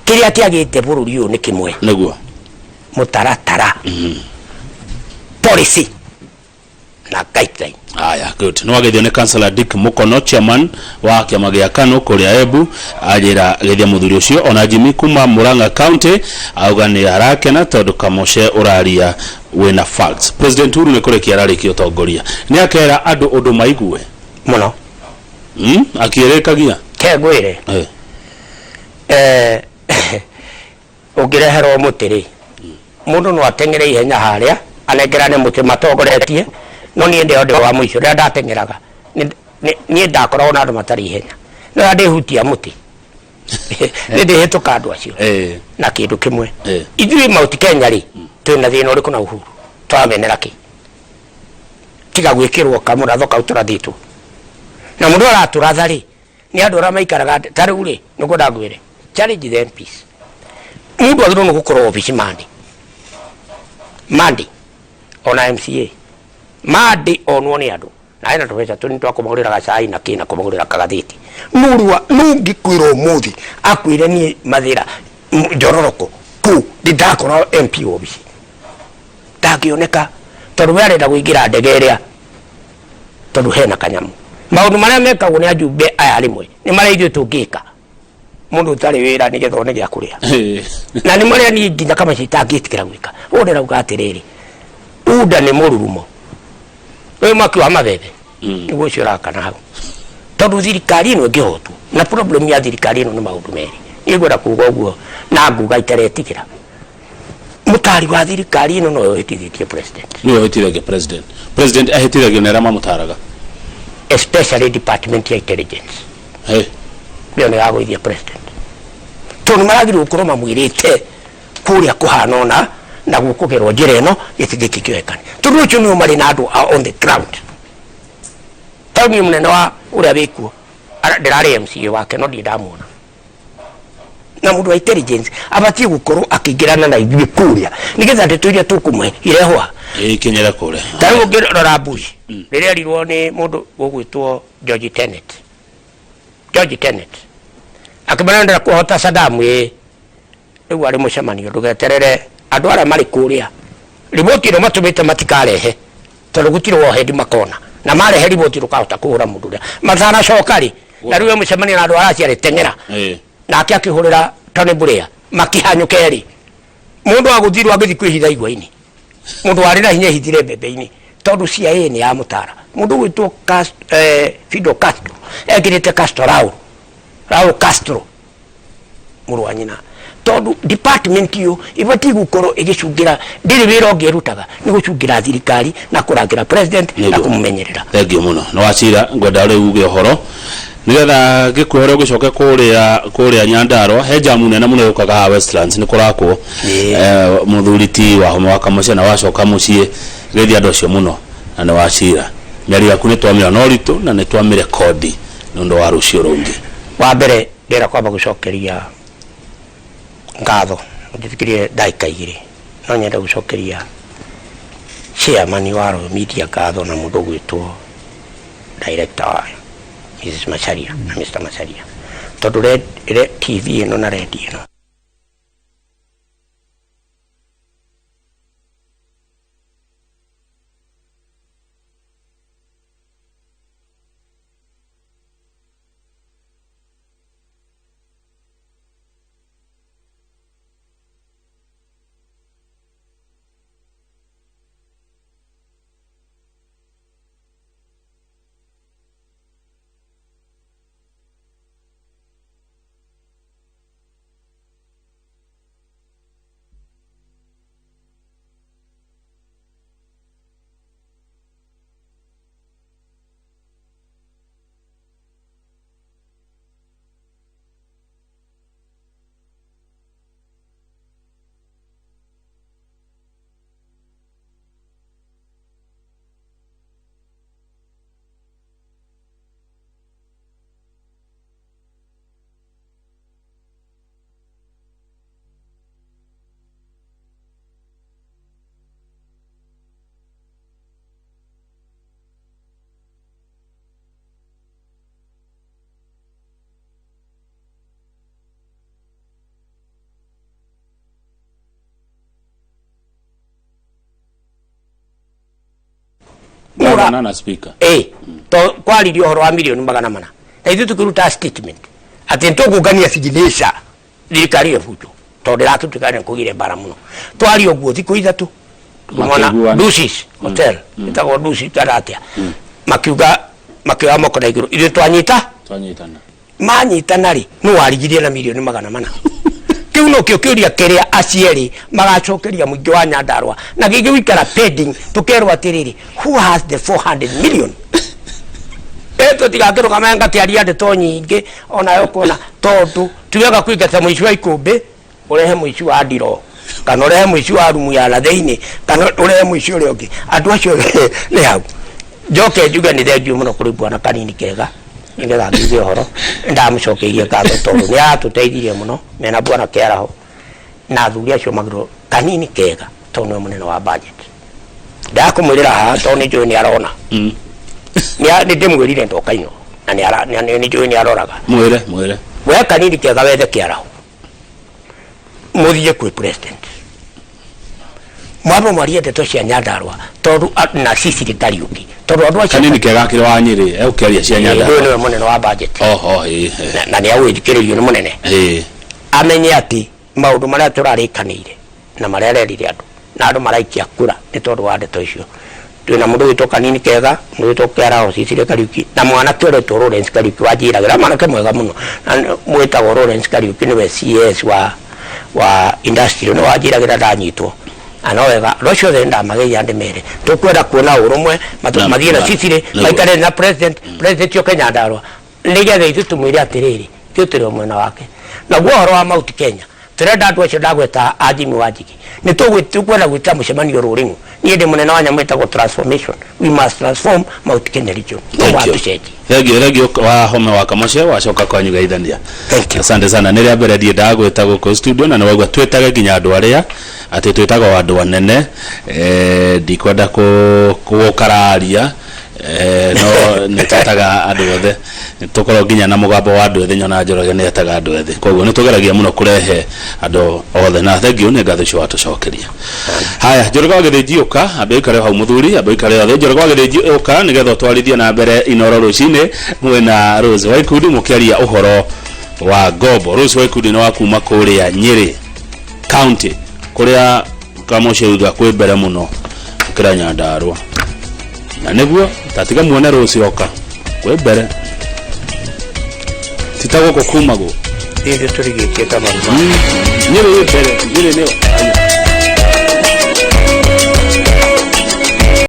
kĩrĩa kĩagĩte bũrũri ũyũ nĩ kĩmwe. Nĩguo. Mũtaratara, policy na guideline. Aya, good. Nĩ wageithio nĩ Councillor Dick Mukono, chairman wa kĩama gĩa KANU kũrĩa Embu, anjĩra geithia mũthuri ũcio. Ona Jimmy kuma Murang'a County auga nĩ arakena tondũ Kamũce ũraria wĩna facts. President Uhuru nĩ kũrĩkia ararĩkia ũtongoria. Nĩ akera andũ ũndũ maigue. Mũno. Akĩrĩkagia? Ke ngwĩre. Ũngĩreherwo mũtĩ rĩ, mũndũ no ateng'ere ihenya harĩa anengerane mũtĩ matongoretie, no niĩ ndĩo ndĩ wa mũico. Rĩrĩa ndateng'eraga niĩ ndakoragwo na andũ matarĩ ihenya, no rĩrĩa ndĩhutia mũtĩ nĩ ndĩhĩtũka andũ acio. Na kĩndũ kĩmwe, ithuĩ Mount Kenya rĩ, twĩna thĩna ũrĩkũ na Uhuru? Tũramenera kĩ tiga gwĩkĩrwo kamũratho kau tũrathĩtwo na mũndũ aratũratha rĩ, nĩ andũ arĩa maikaraga ta rĩu rĩ, nĩguo ndangwĩre challenge the MPs. Mũndũ agĩrĩirwo nĩ gũkorwo obici Monday, Monday, ona MCA Monday onwo nĩ andũ na hena tũbeca tũnini twa kũmagũrĩra gacai na kĩ na kũmagũrĩra kagathĩti. Nũrua nũngĩkwĩra ũmũthĩ akwĩre niĩ mathĩra njororoko kũ ndĩ ndakora MP obici, ndangĩoneka, tondũ we arenda kũingĩra ndege ĩrĩa tondũ hena kanyamũ. Maũndũ marĩa mekagwo nĩ ajumbe aya rĩmwe nĩ marĩa ithuĩ tũngĩka, mũndũ ũtarĩ wĩra nĩgetha one gĩa kũrĩa, na nĩ marĩa niĩ nginya kamaci itangĩtĩkĩra gwĩka. Ũguo ndĩrauga atĩrĩrĩ, unda nĩ mũrurumo ũyũ mwaki wa mabebe nĩguo ũcio ũrakana hau, tondũ thirikari ĩno ĩngĩhotwo, na problem ya thirikari ĩno nĩ maũndũ merĩ. Niĩ ngwenda kuga ũguo na nguga itaretigĩra, mũtari wa thirikari ĩno noyo ũhĩtithĩtie president. Nĩwe ũhĩtithagia president? President ahĩtithagio nĩ arĩa mamũtaraga? Especially department ya intelligence. Hey. Ĩyo nĩ yagũithia president, tondũ nĩ maragirwo gũkorwo mamwĩrĩte. Kũrĩa kũhana ũna na gũkũgerwo njĩra ĩno, gĩkĩ gĩkĩ kĩoekane, tondũ ũcio nĩo marĩ na andũ a on the ground. Taũni mũnene wa ũrĩa wĩkuo ndĩrarĩ MCA wake, no ndirĩ ndamuona na mũndũ wa intelligence abatiĩ gũkorwo akĩingĩrana na ithuĩ kũrĩa, nĩgetha ndeto iria tũkũmũhe irehwo haha. Ikinyĩre kũrĩa. Ta rĩu ũngĩrora Bush, rĩrĩa erirwo nĩ mũndũ ũgwĩtwo George Tenet, George Tenet akĩmwĩra, "Ndĩrenda kũhota Saddam." Ĩĩ, rĩu arĩ mũcemanio, ndũgeterere andũ arĩa marĩ kũrĩa riboti ĩno matũmĩte matikarehe, tondũ gũtirĩ wohendi makona na marehe riboti ndũkahota kũhũra mũndũ ũrĩa matanacoka rĩ. Na rĩu mũcemanio na andũ araciarĩ teng'era. Nake akĩhũrĩra Tony Blair, makĩhanyũka erĩ. Mũndũ agũthirwo agĩthiĩ kwĩhitha igwa-inĩ, mũndũ warĩ na hinya ehithire mbembe-inĩ, tondũ CIA nĩ yamũtara. Mũndũ ũgwĩtwo Fidel Castro ekĩrĩte Castro Raul, Raul Castro, mũrũ wa nyina, tondũ department iyo ibatiĩ gũkorwo ĩgĩcungĩra, ndĩrĩ wĩra ũngĩ ĩrutaga, nĩ gũcungĩra thirikari na kũrangĩra president na Nĩguo. kũmũmenyerera. Thengiũ mũno. Nĩ wacira ngwenda rĩu uge ũhoro nĩgetha ngĩkuhe ũrĩa ũgĩcoke kũrĩa kũrĩa Nyandarua. He jamu nene mũno yũkaga haha Westlands, nĩ kũrakwo. Mũthuri ti Wahome wa Kamũcia, na wacoka mũciĩ geithia andũ acio mũno. Na nĩ wacira, mĩario yaku nĩ twamĩoya na ũritũ na nĩ twamĩrekondi nĩ ũndũ wa rũciũ rũngĩ. Wa mbere, ndĩrenda kwamba gũcokeria ngatho, njĩtĩkĩrie ndagĩka 2, no nyende gũcokeria chairman wa Royal Media ngatho na mũndũ ũgwĩtwo director wayo, Mrs Macharia na Mr Macharia, tondũ TV ĩno na radio ĩno Gavana na speaker. To kwaririo ũhoro wa mirioni 400, na ithuĩ tũkĩruta statement atĩ nĩtũkũngania signature thirikari ĩbutwo, tondũ ndĩratũtuĩka nĩ kũgire mbara mũno. Twaria ũguo thikũ 3, tũkĩmona Makĩiguana. Dusis Hotel, ĩtagwo Dusis kana atĩa, makiuga, makĩoya moko na igũrũ, ithuĩ twanyita. Twanyitana. Manyitana rĩ, nũ warigirie na mirioni 400? Kĩu nokĩo kĩũria kĩrĩa acieri magacokeria mũingĩ wa Nyandarua, na gĩgĩikara pending. Tũkerwo atĩrĩrĩ, who has the 400 million? Tũtigakĩrũgama ngakĩaria ndeto nyingĩ onayo kuona, tondũ tiwega kũingata mũici wa ikũmbĩ ũrehe mũici wa ndiro, kana ũrehe mũici wa rumu ya na thĩinĩ, kana ũrehe mũici ũrĩa ũngĩ. Andũ acio nĩ hau. Njoke njuge nĩ thengiũ mũno kũrĩ bwana Kanini Kega, nĩgetha ngiuge ũhoro nĩndamũcokeirie ngatho, tondũ nĩ aratũteithirie mũno mena bwana Kĩaraho na athuri acio magĩrwo. Kanini Kega, tondũ nĩwe mũnene wa budget, ndakũmwĩrĩra haha tondũ nĩ njũĩ nĩ arona. Nĩ ndĩmwĩrire ndoka ino na nĩ njũĩ nĩ aroraga. Mwĩre, mwĩre. We Kanini Kega, wethe Kĩaraho, mũthiĩ kwĩ president, mwambe mwarie ndeto cia Nyandarua, tondũ na Sicily Kariuki, tondũ andũ acio Kanini Kega akĩrĩ wa Nyĩrĩ, egũkĩaria cia ũyũ Nyandarua. Nĩwe mũnene wa budget. Oho, ĩĩ. Na nĩ agwĩthikĩrĩrio nĩ mũnene. Amenye atĩ maũndũ marĩa tũrarĩkanĩire na marĩa arerire andũ, na andũ maraikia kura nĩ tondũ wa ndeto icio. Twĩna mũndũ wĩtwo Kanini Kega, mũndũ wĩtwo Kĩaraho Cecily Kariuki, na mwanake ũretwo Lawrence Kariuki wanjiragĩra, mwanake mwega mũno na mwĩtagwo Lawrence Kariuki, nĩwe CS wa industry, nĩwe wanjiragĩra ndanyitwo. Na no wega andũ acio othe ndamageithia, ndĩmere tũkwenda kuona ũrũmwe mathiĩ na Cecily, maikare na president, president oke Nyandarua, nĩgetha ithuĩ tũmwĩre atĩrĩrĩ, ithuĩ tũrĩ o mwena wake. Naguo ũhoro wa Mount Kenya, Tũrenda andũ acio ndagweta a Jimmy Wanjigi. Nĩ tũkwenda gwĩta mũcemanio rũrĩng'u. Niĩ ndĩ mũnene wa nyamũ ĩtagwo transformation. We must transform Mount Kenya region. No Thank you. watũcenjie. Thank you, thank you wa home wa Kamoche wacoka kwanyu geithania. Thank you. Asante sana. Nĩ rĩa mbere ndiĩ ndagwĩta gũkũ studio na nĩ waigua twĩtage nginya andũ arĩa atĩ twĩtagwo andũ anene ndikwenda gũkararia no nĩ twĩtaga andũ othe tũkorwo nginya na mũgambo wa andũ ethĩ nyona Njoroge nĩ etaga andũ ethĩ koguo nĩ tũgeragia mũno kũrehe andũ othe na thank you nĩ ngatho icio watũcokeria. Haya, Njoroge wa Gĩthĩnji ũka ambe ũikare hau mũthuri ambe ũikare othe. Njoroge wa Gĩthĩnji ũka nĩgetha ũtwarithie na mbere Inoro rũcinĩ mwĩna Rose wa Ikundi mũkĩaria ũhoro wa ngombo. Rose wa Ikundi nĩ wa kuma kũrĩa Nyĩrĩ county kũrĩa Kamoche uga kwĩ mbere mũno gũkĩra Nyandarua na nĩguo tatiga muone Rose oka kwĩ mbere tita gũkũ kumagwo. Ithuĩ tũrigĩtie ta maruma. Nyĩrĩ ĩ mbere, Nyĩrĩ nĩyo. Aya.